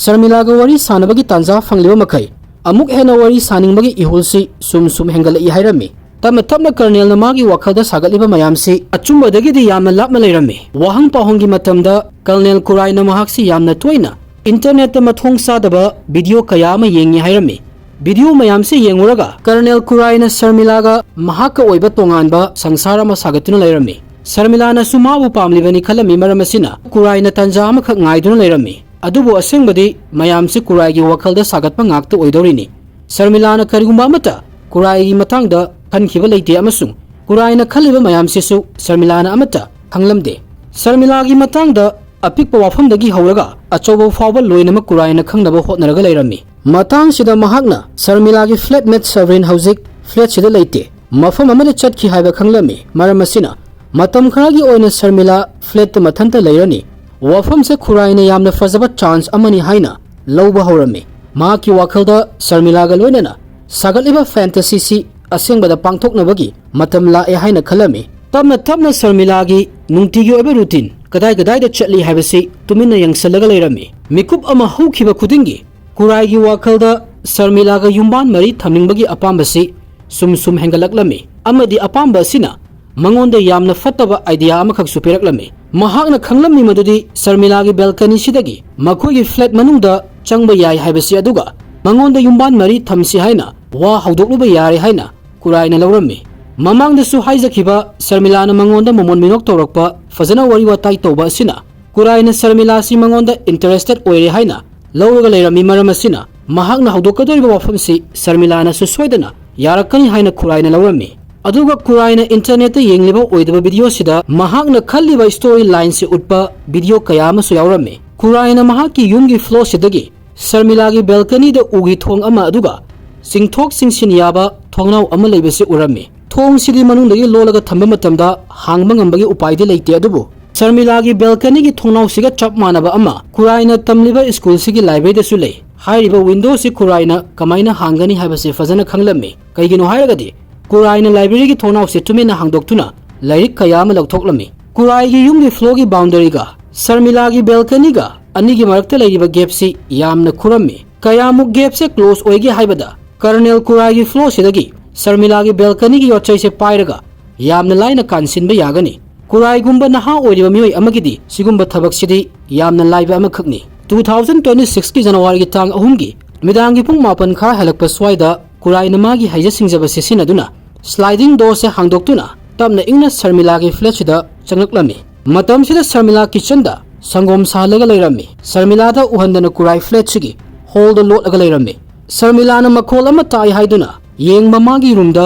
ꯁꯔꯃꯤꯂꯥꯒ ꯋꯥꯔꯤ ꯁꯥꯟꯅꯕꯒꯤ ꯇꯥꯟꯖꯥ ꯐꯪꯂꯤꯕ ꯃꯈꯩ ꯑꯃꯨꯛ ꯍꯦꯟꯅ ꯋꯥꯔꯤ ꯁꯥꯅꯤꯡꯕꯒꯤ ꯏꯍꯨꯜꯁꯤ ꯁꯨꯝ ꯁꯨꯝ ꯍꯦꯟꯒꯠꯂꯛꯏ ꯍꯥꯏꯔꯝꯃꯤ꯫ ꯇꯞꯅ ꯇꯞꯅ ꯀꯔꯅꯦꯜꯅ ꯃꯥꯒꯤ ꯋꯥꯈꯜꯗ ꯁꯥꯒꯠꯂꯤꯕ ꯃꯌꯥꯝꯁꯤ ꯑꯆꯨꯝꯕꯗꯒꯤꯗꯤ ꯌꯥꯝꯅ ꯂꯥꯞꯅ ꯂꯩꯔꯝꯃꯤ꯫ ꯋꯥꯍꯪ ꯄꯥꯎꯍꯪꯒꯤ ꯃꯇꯝꯗ ꯀꯔꯅꯦꯜ ꯀꯨꯔꯥꯏꯅ ꯃꯍꯥꯛꯁꯤ ꯌꯥꯝꯅ ꯇꯣꯏꯅ ꯏꯟꯇꯔꯅꯦꯠꯇ ꯃꯊꯣꯡ ꯆꯥꯗꯕ ꯚꯤꯗꯤꯑꯣ ꯀꯌꯥ ꯑꯃ ꯌꯦꯡꯉꯤ ꯍꯥꯏꯔꯝꯃꯤ꯫ ꯚꯤꯗꯤꯑꯣ ꯃꯌꯥꯝꯁꯤ ꯌꯦꯡꯉꯨꯔꯒ ꯀꯔꯅꯦꯜ ꯀꯨꯔꯥꯏꯅ ꯁꯔꯃꯤꯂꯥꯒ ꯃꯍꯥꯛꯀ ꯑꯣꯏꯕ ꯇꯣꯉꯥꯟꯕ ꯁꯪꯁꯥꯔ ꯑꯃ ꯁꯥꯒꯠꯇꯨꯅ ꯂꯩꯔꯝꯃꯤ꯫ ꯁꯔꯃꯤꯂꯥꯅꯁꯨ ꯃꯥꯕꯨ ꯄꯥꯝꯂꯤꯕꯅꯤ ꯈꯜꯂꯝꯃꯤ, ꯃꯔꯝ ꯑꯁꯤꯅ ꯀꯨꯔꯥꯏꯅ ꯇꯥꯟꯖꯥ ꯑꯃꯈꯛ ꯉꯥꯏꯗꯨꯅ ꯂꯩꯔꯝꯃꯤ꯫ ꯑꯗꯨꯕꯨ ꯑꯁꯦꯡꯕꯗꯤ ꯃꯌꯥꯝꯁꯤ ꯀꯨꯔꯥꯏꯒꯤ ꯋꯥꯈꯜꯗ ꯁꯥꯒꯠꯄ ꯉꯥꯛꯇ ꯑꯣꯏꯗꯧꯔꯤꯅꯤ꯫ ꯁꯔꯃꯤꯂꯥꯅ ꯀꯔꯤꯒꯨꯝꯕ ꯑꯃꯠꯇ ꯀꯨꯔꯥꯏꯒꯤ ꯃꯇꯥꯡꯗ ꯈꯟꯈꯤꯕ ꯂꯩꯇꯦ ꯑꯃꯁꯨꯡ ꯀꯨꯔꯥꯏꯅ ꯈꯜꯂꯤꯕ ꯃꯌꯥꯝꯁꯤꯁꯨ ꯁꯔꯃꯤꯂꯥꯅ ꯑꯃꯠꯇ ꯈꯪꯂꯝꯗꯦ꯫ ꯁꯔꯃꯤꯂꯥꯒꯤ ꯃꯇꯥꯡꯗ ꯑꯄꯤꯛꯄ ꯋꯥꯐꯝꯗꯒꯤ ꯍꯧꯔꯒ ꯑꯆꯧꯕ ꯐꯥꯎꯕ ꯂꯣꯏꯅꯃꯛ ꯀꯨꯔꯥꯏꯅ ꯈꯪꯅꯕ ꯍꯣꯠꯅꯔꯒ ꯂꯩꯔꯝꯃꯤ꯫ ꯃꯇꯥꯡꯁꯤꯗ ꯃꯍꯥꯛꯅ ꯁꯔꯃꯤꯂꯥꯒꯤ ꯐ꯭ꯂꯦꯠꯃꯦꯠ ꯁꯕꯔꯤꯟ ꯍꯧꯖꯤꯛ ꯐ꯭ꯂꯦꯠꯁꯤꯗ ꯂꯩꯇꯦ, ꯃꯐꯝ ꯑꯃꯗ ꯆꯠꯈꯤ ꯍꯥꯏꯕ ꯈꯪꯂꯝꯃꯤ꯫ ꯃꯔꯝ ꯑꯁꯤꯅ ꯃꯇꯝ ꯈꯔꯒꯤ ꯑꯣꯏꯅ ꯁꯔꯃꯤꯂꯥ flatꯇ ꯃꯊꯟꯇ ꯂꯩꯔꯅꯤ꯫ ꯋꯥꯐꯝꯁꯦ ꯈꯨꯔꯥꯏꯅ ꯌꯥꯝꯅ ꯐꯖꯕ chance ꯑꯃꯅꯤ ꯍꯥꯏꯅ ꯂꯧꯕ ꯍꯧꯔꯝꯃꯤ꯫ ꯃꯍꯥꯛꯀꯤ ꯋꯥꯈꯜꯗ ꯁꯔꯃꯤꯂꯥꯒ ꯂꯣꯏꯅꯅ ꯁꯥꯒꯠꯂꯤꯕ fantasyꯁꯤ ꯑꯁꯦꯡꯕꯗ ꯄꯥꯡꯊꯣꯛꯅꯕꯒꯤ ꯃꯇꯝ ꯂꯥꯛꯑꯦ ꯍꯥꯏꯅ ꯈꯜꯂꯝꯃꯤ꯫ ꯇꯞꯅ ꯇꯞꯅ ꯁꯔꯃꯤꯂꯥꯒꯤ ꯅꯨꯡꯇꯤꯒꯤ ꯑꯣꯏꯕ routine ꯀꯗꯥꯏ ꯀꯗꯥꯏꯗ ꯆꯠꯂꯤ ꯍꯥꯏꯕꯁꯤ ꯇꯨꯃꯤꯟꯅ ꯌꯦꯡꯁꯤꯜꯂꯒ ꯂꯩꯔꯝꯃꯤ꯫ ꯃꯤꯀꯨꯞ ꯑꯃ ꯍꯧꯈꯤꯕ ꯈꯨꯗꯤꯡꯒꯤ ꯈꯨꯔꯥꯏꯒꯤ ꯋꯥꯈꯜꯗ ꯁꯔꯃꯤꯂꯥꯒ ꯌꯨꯝꯕꯥꯟ ꯃꯔꯤ ꯊꯝꯅꯤꯡꯕꯒꯤ ꯑꯄꯥꯝꯕꯁꯤ ꯁꯨꯝ ꯁꯨꯝ ꯍꯦꯟꯒꯠꯂꯛꯂꯝꯃꯤ, ꯑꯃꯗꯤ ꯑꯄꯥꯝꯕ ꯑꯁꯤꯅ ꯃꯉꯣꯟꯗ ꯌꯥꯝꯅ ꯐꯠꯇꯕ idea ꯑꯃꯈꯛꯁꯨ ꯄꯤꯔꯛꯂꯝꯃꯤ꯫ ꯃꯍꯥꯛꯅ ꯈꯪꯂꯝꯃꯤ ꯃꯗꯨꯗꯤ ꯁꯔꯃꯤꯂꯥꯒꯤ balconyꯁꯤꯗꯒꯤ ꯃꯈꯣꯏꯒꯤ flat ꯃꯅꯨꯡꯗ ꯆꯪꯕ ꯌꯥꯏ ꯍꯥꯏꯕꯁꯤ, ꯑꯗꯨꯒ ꯃꯉꯣꯟꯗ ꯌꯨꯝꯕꯥꯟ ꯃꯔꯤ ꯊꯝꯁꯤ ꯍꯥꯏꯅ ꯋꯥ ꯍꯧꯗꯣꯛꯂꯨꯕ ꯌꯥꯔꯦ ꯍꯥꯏꯅ ꯈꯨꯔꯥꯏꯅ ꯂꯧꯔꯝꯃꯤ꯫ ꯃꯃꯥꯡꯗꯁꯨ ꯍꯥꯏꯖꯈꯤꯕ ꯁꯔꯃꯤꯂꯥꯅ ꯃꯉꯣꯟꯗ ꯃꯣꯃꯣꯟ ꯃꯤꯅꯣꯛ ꯇꯧꯔꯛꯄ, ꯐꯖꯅ ꯋꯥꯔꯤ ꯋꯥꯇꯥꯏ ꯇꯧꯕ ꯑꯁꯤꯅ ꯈꯨꯔꯥꯏꯅ ꯁꯔꯃꯤꯂꯥꯁꯤ ꯃꯉꯣꯟꯗ interested ꯑꯣꯏꯔꯦ ꯍꯥꯏꯅ ꯂꯧꯔꯒ ꯂꯩꯔꯝꯃꯤ꯫ ꯃꯔꯝ ꯑꯁꯤꯅ ꯃꯍꯥꯛꯅ ꯍꯧꯗꯣꯛꯀꯗꯧꯔꯤꯕ ꯋꯥꯐꯝꯁꯤ ꯁꯔꯃꯤꯂꯥꯅꯁꯨ ꯁꯣꯏꯗꯅ ꯌꯥꯔꯛꯀꯅꯤ ꯍꯥꯏꯅ ꯈꯨꯔꯥꯏꯅ ꯂꯧꯔꯝꯃꯤ꯫ ꯑꯗꯨꯒ ꯈꯨꯔꯥꯏꯅ internetꯇ ꯌꯦꯡꯂꯤꯕ ꯑꯣꯏꯗꯕ videoꯁꯤꯗ ꯃꯍꯥꯛꯅ ꯈꯜꯂꯤꯕ story lineꯁꯤ ꯎꯠꯄ video ꯀꯌꯥ ꯑꯃꯁꯨ ꯌꯥꯎꯔꯝꯃꯤ꯫ ꯈꯨꯔꯥꯏꯅ ꯃꯍꯥꯛꯀꯤ ꯌꯨꯝꯒꯤ floorꯁꯤꯗꯒꯤ ꯁꯔꯃꯤꯂꯥꯒꯤ balconyꯗ ꯎꯒꯤ ꯊꯣꯡ ꯑꯃ, ꯑꯗꯨꯒ ꯆꯤꯡꯊꯣꯛ ꯆꯤꯡꯁꯤꯟ ꯌꯥꯕ ꯊꯣꯡꯅꯥꯎ ꯑꯃ ꯂꯩꯕꯁꯤ ꯎꯔꯝꯃꯤ꯫ ꯊꯣꯡꯁꯤꯗꯤ ꯃꯅꯨꯡꯗꯒꯤ ꯂꯣꯜꯂꯒ ꯊꯝꯕ ꯃꯇꯝꯗ ꯍꯥꯡꯕ ꯉꯝꯕꯒꯤ ꯎꯄꯥꯏꯗꯤ ꯂꯩꯇꯦ, ꯑꯗꯨꯕꯨ ꯁꯔꯃꯤꯂꯥꯒꯤ balconyꯒꯤ ꯊꯣꯡꯅꯥꯎꯁꯤꯒ ꯆꯞ ꯃꯥꯟꯅꯕ ꯑꯃ ꯈꯨꯔꯥꯏꯅ ꯇꯝꯂꯤꯕ schoolꯁꯤꯒꯤ libraryꯗꯁꯨ ꯂꯩ꯫ ꯍꯥꯏꯔꯤꯕ windowꯁꯤ ꯈꯨꯔꯥꯏꯅ ꯀꯃꯥꯏꯅ ꯍꯥꯡꯒꯅꯤ ꯍꯥꯏꯕꯁꯤ ꯐꯖꯅ ꯈꯪꯂꯝꯃꯤ꯫ ꯀꯩꯒꯤꯅꯣ ꯍꯥꯏꯔꯒꯗꯤ ꯈꯨꯔꯥꯏꯅ libraryꯒꯤ ꯊꯣꯡꯅꯥꯎꯁꯤ ꯇꯨꯃꯤꯟꯅ ꯍꯥꯡꯗꯣꯛꯇꯨꯅ ꯂꯥꯏꯔꯤꯛ ꯀꯌꯥ ꯑꯃ ꯂꯧꯊꯣꯛꯂꯝꯃꯤ꯫ ꯈꯨꯔꯥꯏꯒꯤ ꯌꯨꯝꯒꯤ floorꯒꯤ boundaryꯒ ꯁꯔꯃꯤꯂꯥꯒꯤ balconyꯒ ꯑꯅꯤꯒꯤ ꯃꯔꯛꯇ ꯂꯩꯔꯤꯕ gapꯁꯤ ꯌꯥꯝꯅ ꯈꯨꯔꯝꯃꯤ꯫ ꯀꯌꯥꯃꯨꯛ gapꯁꯦ close ꯑꯣꯏꯒꯦ ꯍꯥꯏꯕꯗ Colonel ꯈꯨꯔꯥꯏꯒꯤ floorꯁꯤꯗꯒꯤ ꯁꯔꯃꯤꯂꯥꯒꯤ balconyꯒꯤ ꯌꯣꯠꯆꯩꯁꯦ ꯄꯥꯏꯔꯒ ꯌꯥꯝꯅ ꯂꯥꯏꯅ ꯀꯥꯟꯁꯤꯟꯕ ꯌꯥꯒꯅꯤ꯫ ꯈꯨꯔꯥꯏꯒꯨꯝꯕ ꯅꯍꯥ ꯑꯣꯏꯔꯤꯕ ꯃꯤꯑꯣꯏ ꯑꯃꯒꯤꯗꯤ ꯁꯤꯒꯨꯝꯕ ꯊꯕꯛꯁꯤꯗꯤ ꯌꯥꯝꯅ ꯂꯥꯏꯕ ꯑꯃꯈꯛꯅꯤ꯫ Two thousand twenty sixꯀꯤ Januaryꯒꯤ ꯇꯥꯡ ꯑꯍꯨꯝꯒꯤ ꯅꯨꯃꯤꯗꯥꯡꯒꯤ ꯄꯨꯡ ꯃꯥꯄꯟ ꯈꯔ ꯍꯦꯜꯂꯛꯄ ꯁ꯭ꯋꯥꯏꯗ ꯈꯨꯔꯥꯏꯅ ꯃꯥꯒꯤ ꯍꯩꯖ ꯁꯤꯡꯖꯕ ꯁꯤꯖꯤꯟꯅꯗꯨꯅ sliding doorꯁꯦ ꯍꯥꯡꯗꯣꯛꯇꯨꯅ ꯇꯞꯅ ꯏꯪꯅ ꯁꯔꯃꯤꯂꯥꯒꯤ flatꯁꯤꯗ ꯆꯪꯂꯛꯂꯝꯃꯤ꯫ ꯃꯇꯝꯁꯤꯗ ꯁꯔꯃꯤꯂꯥ kitchenꯗ ꯁꯪꯒꯣꯝ ꯁꯥꯍꯜꯂꯒ ꯂꯩꯔꯝꯃꯤ꯫ ꯁꯔꯃꯤꯂꯥꯗ ꯎꯍꯟꯗꯅ ꯈꯨꯔꯥꯏ flatꯁꯤꯒꯤ hallꯗ ꯂꯣꯠꯂꯒ ꯂꯩꯔꯝꯃꯤ꯫ ꯁꯔꯃꯤꯂꯥꯅ ꯃꯈꯣꯜ ꯑꯃ ꯇꯥꯏ ꯍꯥꯏꯗꯨꯅ ꯌꯦꯡꯕ ꯃꯥꯒꯤ roomꯗ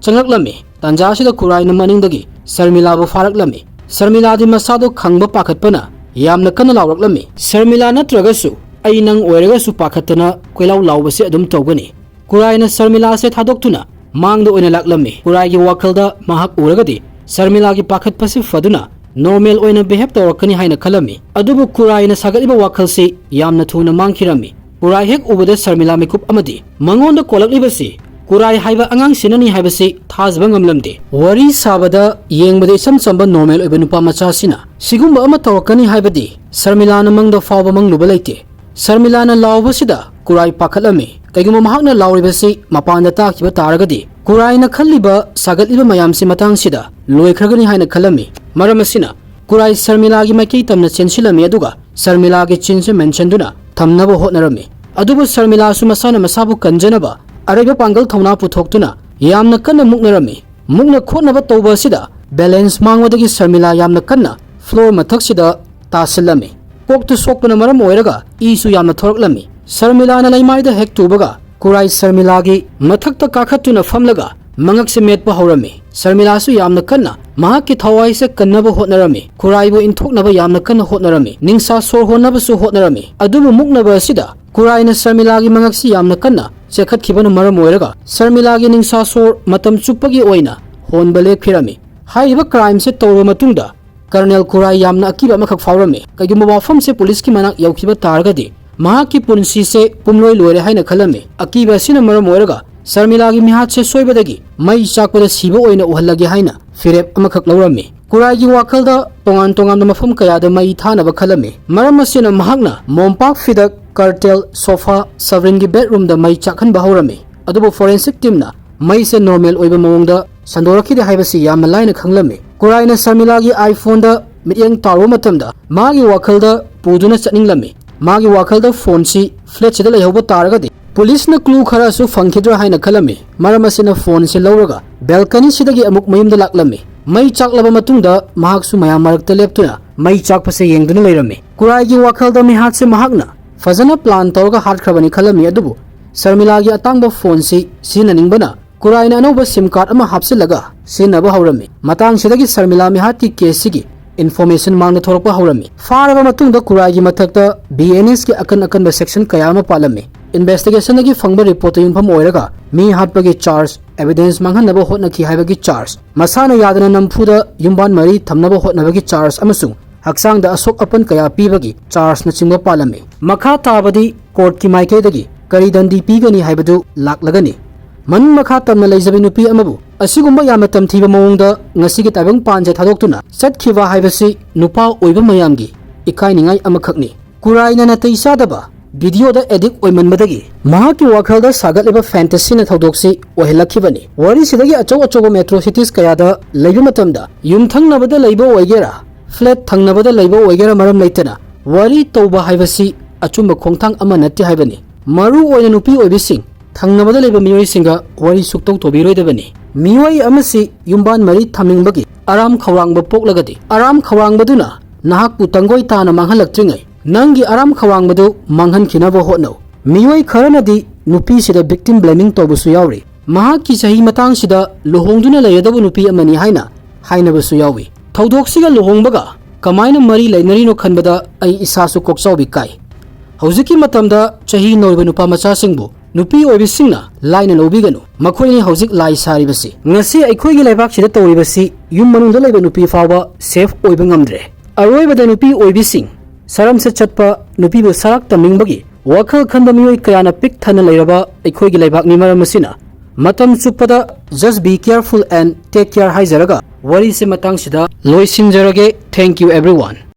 ꯆꯪꯂꯛꯂꯝꯃꯤ꯫ ꯇꯥꯟꯖꯥꯁꯤꯗ ꯈꯨꯔꯥꯏꯅ ꯃꯅꯤꯡꯗꯒꯤ ꯁꯔꯃꯤꯂꯥꯕꯨ ꯐꯥꯔꯛꯂꯝꯃꯤ꯫ ꯁꯔꯃꯤꯂꯥꯗꯤ ꯃꯁꯥꯗꯣ ꯈꯪꯕ ꯄꯥꯈꯠꯄꯅ ꯌꯥꯝꯅ ꯀꯟꯅ ꯂꯥꯎꯔꯛꯂꯝꯃꯤ꯫ ꯁꯔꯃꯤꯂꯥ ꯅꯠꯇ꯭ꯔꯒꯁꯨ ꯑꯩ ꯅꯪ ꯑꯣꯏꯔꯒꯁꯨ ꯄꯥꯈꯠꯇꯅ ꯀꯣꯏꯂꯥꯎ ꯂꯥꯎꯕꯁꯤ ꯑꯗꯨꯝ ꯇꯧꯒꯅꯤ꯫ ꯈꯨꯔꯥꯏꯅ ꯁꯔꯃꯤꯂꯥꯁꯦ ꯊꯥꯗꯣꯛꯇꯨꯅ ꯃꯥꯡꯗ ꯑꯣꯏꯅ ꯂꯥꯛꯂꯝꯃꯤ꯫ ꯈꯨꯔꯥꯏꯒꯤ ꯋꯥꯈꯜꯗ ꯃꯍꯥꯛ ꯎꯔꯒꯗꯤ ꯁꯔꯃꯤꯂꯥꯒꯤ ꯄꯥꯈꯠꯄꯁꯤ ꯐꯗꯨꯅ ꯅꯣꯔꯃꯦꯜ ꯑꯣꯏꯅ ꯕꯤꯍꯦꯕ ꯇꯧꯔꯛꯀꯅꯤ ꯍꯥꯏꯅ ꯈꯜꯂꯝꯃꯤ꯫ ꯑꯗꯨꯕꯨ ꯀꯨꯔꯥꯏꯅ ꯁꯥꯒꯠꯂꯤꯕ ꯋꯥꯈꯜꯁꯤ ꯌꯥꯝꯅ ꯊꯨꯅ ꯃꯥꯡꯈꯤꯔꯝꯃꯤ꯫ ꯀꯨꯔꯥꯏ ꯍꯦꯛ ꯎꯕꯗ ꯁꯔꯃꯤꯂꯥ ꯃꯤꯀꯨꯞ ꯑꯃꯗꯤ ꯃꯉꯣꯟꯗ ꯀꯣꯜꯂꯛꯂꯤꯕꯁꯤ ꯀꯨꯔꯥꯏ ꯍꯥꯏꯕ ꯑꯉꯥꯡꯁꯤꯅꯅꯤ ꯍꯥꯏꯕꯁꯤ ꯊꯥꯖꯕ ꯉꯝꯂꯝꯗꯦ꯫ ꯋꯥꯔꯤ ꯁꯥꯕꯗ ꯌꯦꯡꯕꯗ ꯏꯆꯝ ꯆꯝꯕ ꯅꯣꯔꯃꯦꯜ ꯑꯣꯏꯕ ꯅꯨꯄꯥ ꯃꯆꯥꯁꯤꯅ ꯁꯤꯒꯨꯝꯕ ꯑꯃ ꯇꯧꯔꯛꯀꯅꯤ ꯍꯥꯏꯕꯗꯤ ꯁꯔꯃꯤꯂꯥꯅ ꯃꯪꯗ ꯐꯥꯎꯕ ꯃꯪꯂꯨꯕ ꯂꯩꯇꯦ꯫ ꯁꯔꯃꯤꯂꯥꯅ ꯂꯥꯎꯕꯁꯤꯗ ꯀꯨꯔꯥꯏ ꯄꯥꯈꯠꯂꯝꯃꯤ꯫ ꯀꯩꯒꯨꯝꯕ ꯃꯍꯥꯛꯅ ꯂꯥꯎꯔꯤꯕꯁꯤ ꯃꯄꯥꯟꯗ ꯇꯥꯈꯤꯕ ꯇꯥꯔꯒꯗꯤ ꯀꯨꯔꯥꯏꯅ ꯈꯜꯂꯤꯕ ꯁꯥꯒꯠꯂꯤꯕ ꯃꯌꯥꯝꯁꯤ ꯃꯇꯥꯡꯁꯤꯗ ꯂꯣꯏꯈ꯭ꯔꯒꯅꯤ ꯍꯥꯏꯅ ꯈꯜꯂꯝꯃꯤ꯫ ꯃꯔꯝ ꯑꯁꯤꯅ ꯀꯨꯔꯥꯏ ꯁꯔꯃꯤꯂꯥꯒꯤ ꯃꯥꯏꯀꯩ ꯇꯝꯅ ꯆꯦꯟꯁꯤꯜꯂꯝꯃꯤ, ꯑꯗꯨꯒ ꯁꯔꯃꯤꯂꯥꯒꯤ ꯆꯤꯟꯁꯤ ꯃꯦꯟꯁꯤꯟꯗꯨꯅ ꯊꯝꯅꯕ ꯍꯣꯠꯅꯔꯝꯃꯤ꯫ ꯑꯗꯨꯕꯨ ꯁꯔꯃꯤꯂꯥꯁꯨ ꯃꯁꯥꯅ ꯃꯁꯥꯕꯨ ꯀꯟꯖꯅꯕ ꯑꯔꯩꯕ ꯄꯥꯡꯒꯜ ꯊꯧꯅꯥ ꯄꯨꯊꯣꯛꯇꯨꯅ ꯌꯥꯝꯅ ꯀꯟꯅ ꯃꯨꯛꯅꯔꯝꯃꯤ꯫ ꯃꯨꯛꯅ ꯈꯣꯠꯅꯕ ꯇꯧꯕ ꯑꯁꯤꯗ ꯕꯦꯂꯦꯟꯁ ꯃꯥꯡꯕꯗꯒꯤ ꯁꯔꯃꯤꯂꯥ ꯌꯥꯝꯅ ꯀꯟꯅ ꯐ꯭ꯂꯣꯔ ꯃꯊꯛꯁꯤꯗ ꯇꯥꯁꯤꯜꯂꯝꯃꯤ꯫ ꯀꯣꯛꯇ ꯁꯣꯛꯄꯅ ꯃꯔꯝ ꯑꯣꯏꯔꯒ ꯏꯁꯨ ꯌꯥꯝꯅ ꯊꯣꯔꯛꯂꯝꯃꯤ꯫ ꯁꯔꯃꯤꯂꯥꯅ ꯂꯩꯃꯥꯏꯗ ꯍꯦꯛ ꯇꯨꯕꯒ ꯀꯨꯔꯥꯏ ꯁꯔꯃꯤꯂꯥꯒꯤ ꯃꯊꯛꯇ ꯀꯥꯈꯠꯇꯨꯅ ꯐꯝꯂꯒ ꯃꯉꯛꯁꯦ ꯃꯦꯠꯄ ꯍꯧꯔꯝꯃꯤ꯫ ꯁꯔꯃꯤꯂꯥꯁꯨ ꯌꯥꯝꯅ ꯀꯟꯅ ꯃꯍꯥꯛꯀꯤ ꯊꯋꯥꯏꯁꯦ ꯀꯟꯅꯕ ꯍꯣꯠꯅꯔꯝꯃꯤ꯫ ꯀꯨꯔꯥꯏꯕꯨ ꯏꯟꯊꯣꯛꯅꯕ ꯌꯥꯝꯅ ꯀꯟꯅ ꯍꯣꯠꯅꯔꯝꯃꯤ꯫ ꯅꯤꯡꯁꯥ ꯁꯣꯔ ꯍꯣꯟꯅꯕꯁꯨ ꯍꯣꯠꯅꯔꯝꯃꯤ꯫ ꯑꯗꯨꯕꯨ ꯃꯨꯛꯅꯕ ꯑꯁꯤꯗ ꯀꯨꯔꯥꯏꯅ ꯁꯔꯃꯤꯂꯥꯒꯤ ꯃꯉꯛꯁꯤ ꯌꯥꯝꯅ ꯀꯟꯅ ꯆꯦꯈꯠꯈꯤꯕꯅ ꯃꯔꯝ ꯑꯣꯏꯔꯒ ꯁꯔꯃꯤꯂꯥꯒꯤ ꯅꯤꯡꯁꯥ ꯁꯣꯔ ꯃꯇꯝ ꯆꯨꯞꯄꯒꯤ ꯑꯣꯏꯅ ꯍꯣꯟꯕ ꯂꯦꯞꯈꯤꯔꯝꯃꯤ꯫ ꯍꯥꯏꯔꯤꯕ ꯀ꯭ꯔꯥꯏꯝꯁꯦ ꯇꯧꯔꯕ ꯃꯇꯨꯡꯗ ꯀꯔꯅꯦꯜ ꯀꯨꯔꯥꯏ ꯌꯥꯝꯅ ꯑꯀꯤꯕ ꯑꯃꯈꯛ ꯐꯥꯎꯔꯝꯃꯤ꯫ ꯀꯩꯒꯨꯝꯕ ꯋꯥꯐꯝꯁꯦ ꯄꯨꯂꯤꯁꯀꯤ ꯃꯅꯥꯛ ꯌꯧꯈꯤꯕ ꯇꯥꯔꯒꯗꯤ ꯃꯍꯥꯛꯀꯤ ꯄꯨꯟꯁꯤꯁꯦ ꯄꯨꯝꯂꯣꯏ ꯂꯣꯏꯔꯦ ꯍꯥꯏꯅ ꯈꯜꯂꯝꯃꯤ꯫ ꯑꯀꯤꯕ ꯑꯁꯤꯅ ꯃꯔꯝ ꯑꯣꯏꯔꯒ ꯁꯔꯃꯤꯂꯥꯒꯤ ꯃꯤꯍꯥꯠꯁꯦ ꯁꯣꯏꯕꯗꯒꯤ ꯃꯩ ꯆꯥꯛꯄꯗ ꯁꯤꯕ ꯑꯣꯏꯅ ꯎꯍꯜꯂꯒꯦ ꯍꯥꯏꯅ ꯐꯤꯔꯦꯞ ꯑꯃꯈꯛ ꯂꯧꯔꯝꯃꯤ꯫ ꯀꯨꯔꯥꯏꯒꯤ ꯋꯥꯈꯜꯗ ꯇꯣꯉꯥꯟ ꯇꯣꯉꯥꯟꯕ ꯃꯐꯝ ꯀꯌꯥꯗ ꯃꯩ ꯊꯥꯅꯕ ꯈꯜꯂꯝꯃꯤ꯫ ꯃꯔꯝ ꯑꯁꯤꯅ ꯃꯍꯥꯛꯅ ꯃꯣꯝꯄꯥꯛ ꯐꯤꯗꯛ, ꯀꯔꯇꯦꯜ, ꯁꯣꯐꯥ, ꯁꯕꯔꯤꯟꯒꯤ ꯕꯦꯗꯔꯨꯝꯗ ꯃꯩ ꯆꯥꯛꯍꯟꯕ ꯍꯧꯔꯝꯃꯤ꯫ ꯑꯗꯨꯕꯨ ꯐꯣꯔꯦꯟꯁꯤꯛ ꯇꯤꯝꯅ ꯃꯩꯁꯦ ꯅꯣꯔꯃꯦꯜ ꯑꯣꯏꯕ ꯃꯑꯣꯡꯗ ꯁꯟꯗꯣꯔꯛꯈꯤꯗꯦ ꯍꯥꯏꯕꯁꯤ ꯌꯥꯝꯅ ꯂꯥꯏꯅ ꯈꯪꯂꯝꯃꯤ꯫ ꯀꯨꯔꯥꯏꯅ ꯁꯔꯃꯤꯂꯥꯒꯤ ꯑꯥꯏꯐꯣꯟꯗ ꯃꯤꯠꯌꯦꯡ ꯇꯥꯔꯨꯕ ꯃꯇꯝꯗ ꯃꯥꯒꯤ ꯋꯥꯈꯜꯗ ꯄꯨꯗꯨꯅ ꯆꯠꯅꯤꯡꯂꯝꯃꯤ꯫ ꯃꯥꯒꯤ ꯋꯥꯈꯜꯗ ꯐꯣꯟꯁꯤ ꯐ꯭ꯂꯦꯠꯁꯤꯗ ꯂꯩꯍꯧꯕ ꯇꯥꯔꯒꯗꯤ ꯄꯨꯂꯤꯁꯅ ꯀ꯭ꯂꯨ ꯈꯔꯁꯨ ꯐꯪꯈꯤꯗ꯭ꯔꯥ ꯍꯥꯏꯅ ꯈꯜꯂꯝꯃꯤ꯫ ꯃꯔꯝ ꯑꯁꯤꯅ ꯐꯣꯟꯁꯤ ꯂꯧꯔꯒ ꯕꯦꯜꯀꯅꯤꯁꯤꯗꯒꯤ ꯑꯃꯨꯛ ꯃꯌꯨꯝꯗ ꯂꯥꯛꯂꯝꯃꯤ꯫ ꯃꯩ ꯆꯥꯛꯂꯕ ꯃꯇꯨꯡꯗ ꯃꯍꯥꯛꯁꯨ ꯃꯌꯥꯝ ꯃꯔꯛꯇ ꯂꯦꯞꯇꯨꯅ ꯃꯩ ꯆꯥꯛꯄꯁꯦ ꯌꯦꯡꯗꯨꯅ ꯂꯩꯔꯝꯃꯤ꯫ ꯀꯨꯔꯥꯏꯒꯤ ꯋꯥꯈꯜꯗ ꯃꯤꯍꯥꯠꯁꯦ ꯃꯍꯥꯛꯅ ꯐꯖꯅ ꯄ꯭ꯂꯥꯟ ꯇꯧꯔꯒ ꯍꯥꯠꯈ꯭ꯔꯕꯅꯤ ꯈꯜꯂꯝꯃꯤ, ꯑꯗꯨꯕꯨ ꯁꯔꯃꯤꯂꯥꯒꯤ ꯑꯇꯥꯡꯕ ꯐꯣꯟꯁꯤ ꯁꯤꯖꯤꯟꯅꯅꯤꯡꯕꯅ ꯀꯨꯔꯥꯏꯅ ꯑꯅꯧꯕ ꯁꯤꯝ ꯀꯥꯔꯗ ꯑꯃ ꯍꯥꯞꯆꯤꯜꯂꯒ ꯁꯤꯖꯤꯟꯅꯕ ꯍꯧꯔꯝꯃꯤ꯫ ꯃꯇꯥꯡꯁꯤꯗꯒꯤ ꯁꯔꯃꯤꯂꯥ ꯃꯤꯍꯥꯠꯀꯤ ꯀꯦꯁꯁꯤꯒꯤ ꯏꯟꯐꯣꯔꯃꯦꯁꯟ ꯃꯥꯡꯗ ꯊꯣꯔꯛꯄ ꯍꯧꯔꯝꯃꯤ꯫ ꯐꯥꯔꯕ ꯃꯇꯨꯡꯗ ꯀꯨꯔꯥꯏꯒꯤ ꯃꯊꯛꯇ ꯕꯤ ꯑꯦꯟ ꯑꯦꯁꯀꯤ ꯑꯀꯟ ꯑꯀꯟꯕ ꯁꯦꯛꯁꯟ ꯀꯌꯥ ꯑꯃ ꯄꯥꯜꯂꯝꯃꯤ꯫ ꯏꯟꯚꯦꯁꯇꯤꯒꯦꯁꯟꯗꯒꯤ ꯐꯪꯕ ꯔꯤꯄꯣꯔꯠꯇ ꯌꯨꯝꯐꯝ ꯑꯣꯏꯔꯒ ꯃꯤ ꯍꯥꯠꯄꯒꯤ ꯆꯥꯔꯖ, ꯑꯦꯚꯤꯗꯦꯟꯁ ꯃꯥꯡꯍꯟꯅꯕ ꯍꯣꯠꯅꯈꯤ ꯍꯥꯏꯕꯒꯤ ꯆꯥꯔꯖ, ꯃꯁꯥꯅ ꯌꯥꯗꯅ ꯅꯝꯐꯨꯗ ꯌꯨꯝꯕꯥꯟ ꯃꯔꯤ ꯊꯝꯅꯕ ꯍꯣꯠꯅꯕꯒꯤ ꯆꯥꯔꯖ ꯑꯃꯁꯨꯡ ꯍꯛꯆꯥꯡꯗ ꯑꯁꯣꯛ ꯑꯄꯟ ꯀꯌꯥ ꯄꯤꯕꯒꯤ ꯆꯥꯔꯖꯅꯆꯤꯡꯕ ꯄꯥꯜꯂꯝꯃꯤ꯫ ꯃꯈꯥ ꯇꯥꯕꯗꯤ ꯀꯣꯔꯠꯀꯤ ꯃꯥꯏꯀꯩꯗꯒꯤ ꯀꯔꯤ ꯗꯟꯗꯤ ꯄꯤꯒꯅꯤ ꯍꯥꯏꯕꯗꯨ ꯂꯥꯛꯂꯒꯅꯤ꯫ ꯃꯅꯨꯡ ꯃꯈꯥ ꯇꯝꯅ ꯂꯩꯖꯕꯤ ꯅꯨꯄꯤ ꯑꯃꯕꯨ ꯑꯁꯤꯒꯨꯝꯕ ꯌꯥꯝꯅ ꯇꯝꯊꯤꯕ ꯃꯑꯣꯡꯗ ꯉꯁꯤꯒꯤ ꯇꯥꯏꯕꯪ ꯄꯥꯟꯁꯦ ꯊꯥꯗꯣꯛꯇꯨꯅ ꯆꯠꯈꯤꯕ ꯍꯥꯏꯕꯁꯤ ꯅꯨꯄꯥ ꯑꯣꯏꯕ ꯃꯌꯥꯝꯒꯤ ꯏꯀꯥꯏꯅꯤꯡꯉꯥꯏ ꯑꯃꯈꯛꯅꯤ꯫ ꯀꯨꯔꯥꯏꯅ ꯅꯥꯇꯩ ꯆꯥꯗꯕ ꯚꯤꯗꯤꯑꯣꯗ ꯑꯦꯗꯤꯛ ꯑꯣꯏꯃꯟꯕꯗꯒꯤ ꯃꯍꯥꯛꯀꯤ ꯋꯥꯈꯜꯗ ꯁꯥꯒꯠꯂꯤꯕ ꯐꯦꯟꯇꯁꯤꯅ ꯊꯧꯗꯣꯛꯁꯤ ꯑꯣꯏꯍꯜꯂꯛꯈꯤꯕꯅꯤ꯫ ꯋꯥꯔꯤꯁꯤꯗꯒꯤ ꯑꯆꯧ ꯑꯆꯧꯕ ꯃꯦꯇ꯭ꯔꯣꯁꯤꯇꯤꯁ ꯀꯌꯥꯗ ꯂꯩꯕ ꯃꯇꯝꯗ ꯌꯨꯝꯊꯪꯅꯕꯗ ꯂꯩꯕ ꯑꯣꯏꯒꯦꯔꯥ, ꯐ꯭ꯂꯦꯠ ꯊꯪꯅꯕꯗ ꯂꯩꯕ ꯑꯣꯏꯒꯦꯔꯥ, ꯃꯔꯝ ꯂꯩꯇꯅ ꯋꯥꯔꯤ ꯇꯧꯕ ꯍꯥꯏꯕꯁꯤ ꯑꯆꯨꯝꯕ ꯈꯣꯡꯊꯥꯡ ꯑꯃ ꯅꯠꯇꯦ ꯍꯥꯏꯕꯅꯤ꯫ ꯃꯔꯨ ꯑꯣꯏꯅ ꯅꯨꯄꯤ ꯑꯣꯏꯕꯤꯁꯤꯡ ꯊꯪꯅꯕꯗ ꯂꯩꯕ ꯃꯤꯑꯣꯏꯁꯤꯡꯒ ꯋꯥꯔꯤ ꯁꯨꯛꯇꯧ ꯇꯧꯕꯤꯔꯣꯏꯗꯕꯅꯤ꯫ ꯃꯤꯑꯣꯏ ꯑꯃꯁꯤ ꯌꯨꯝꯕꯥꯟ ꯃꯔꯤ ꯊꯝꯅꯤꯡꯕꯒꯤ ꯑꯔꯥꯝ ꯈꯧꯔꯥꯡꯕ ꯄꯣꯛꯂꯒꯗꯤ, ꯑꯔꯥꯝ ꯈꯧꯔꯥꯡꯕꯗꯨꯅ ꯅꯍꯥꯛꯄꯨ ꯇꯪꯒꯣꯏ ꯇꯥꯅ ꯃꯥꯡꯍꯜꯂꯛꯇ꯭ꯔꯤꯉꯩ, ꯅꯪꯒꯤ ꯑꯔꯥꯝ ꯈꯧꯔꯥꯡꯕꯗꯨ ꯃꯥꯡꯍꯟꯈꯤꯅꯕ ꯍꯣꯠꯅꯧ꯫ ꯃꯤꯑꯣꯏ ꯈꯔꯅꯗꯤ ꯅꯨꯄꯤꯁꯤꯗ ꯚꯤꯛꯇꯤꯝ ꯕ꯭ꯂꯦꯃꯤꯡ ꯇꯧꯕꯁꯨ ꯌꯥꯎꯔꯤ꯫ ꯃꯍꯥꯛꯀꯤ ꯆꯍꯤ ꯃꯇꯥꯡꯁꯤꯗ ꯂꯨꯍꯣꯡꯗꯨꯅ ꯂꯩꯔꯗꯧꯕ ꯅꯨꯄꯤ ꯑꯃꯅꯤ ꯍꯥꯏꯅ ꯍꯥꯏꯅꯕꯁꯨ ꯌꯥꯎꯏ꯫ ꯊꯧꯗꯣꯛꯁꯤꯒ ꯂꯨꯍꯣꯡꯕꯒ ꯀꯃꯥꯏꯅ ꯃꯔꯤ ꯂꯩꯅꯔꯤꯅꯣ ꯈꯟꯕꯗ ꯑꯩ ꯏꯁꯥꯁꯨ ꯀꯣꯛꯆꯥꯎꯕꯤ ꯀꯥꯏ꯫ ꯍꯧꯖꯤꯛꯀꯤ ꯃꯇꯝꯗ ꯆꯍꯤ ꯅꯧꯔꯤꯕ ꯅꯨꯄꯥ ꯃꯆꯥꯁꯤꯡꯕꯨ ꯅꯨꯄꯤ ꯑꯣꯏꯕꯤꯁꯤꯡꯅ ꯂꯥꯏꯅ ꯂꯧꯕꯤꯒꯅꯨ꯫ ꯃꯈꯣꯏꯅꯤ ꯍꯧꯖꯤꯛ ꯂꯥꯏ ꯁꯥꯔꯤꯕꯁꯤ꯫ ꯉꯁꯤ ꯑꯩꯈꯣꯏꯒꯤ ꯂꯩꯕꯥꯛꯁꯤꯗ ꯇꯧꯔꯤꯕꯁꯤ ꯌꯨꯝ ꯃꯅꯨꯡꯗ ꯂꯩꯕ ꯅꯨꯄꯤ ꯐꯥꯎꯕ ꯁꯦꯐ ꯑꯣꯏꯕ ꯉꯝꯗ꯭ꯔꯦ꯫ ꯑꯔꯣꯏꯕꯗ ꯅꯨꯄꯤ ꯑꯣꯏꯕꯤꯁꯤꯡ ꯁꯔꯝꯁꯦ ꯆꯠꯄ, ꯅꯨꯄꯤꯕꯨ ꯁꯔꯥꯛ ꯇꯝꯅꯤꯡꯕꯒꯤ ꯋꯥꯈꯜ ꯈꯟꯕ ꯃꯤꯑꯣꯏ ꯀꯌꯥꯅ ꯄꯤꯛ ꯊꯟꯅ ꯂꯩꯔꯕ ꯑꯩꯈꯣꯏꯒꯤ ꯂꯩꯕꯥꯛꯅꯤ꯫ ꯃꯔꯝ ꯑꯁꯤꯅ ꯃꯇꯝ ꯆꯨꯞꯄꯗ just be careful and take care ꯍꯥꯏꯖꯔꯒ ꯋꯥꯔꯤꯁꯦ ꯃꯇꯥꯡꯁꯤꯗ ꯂꯣꯏꯁꯤꯟꯖꯔꯒꯦ꯫ Thank you everyone꯫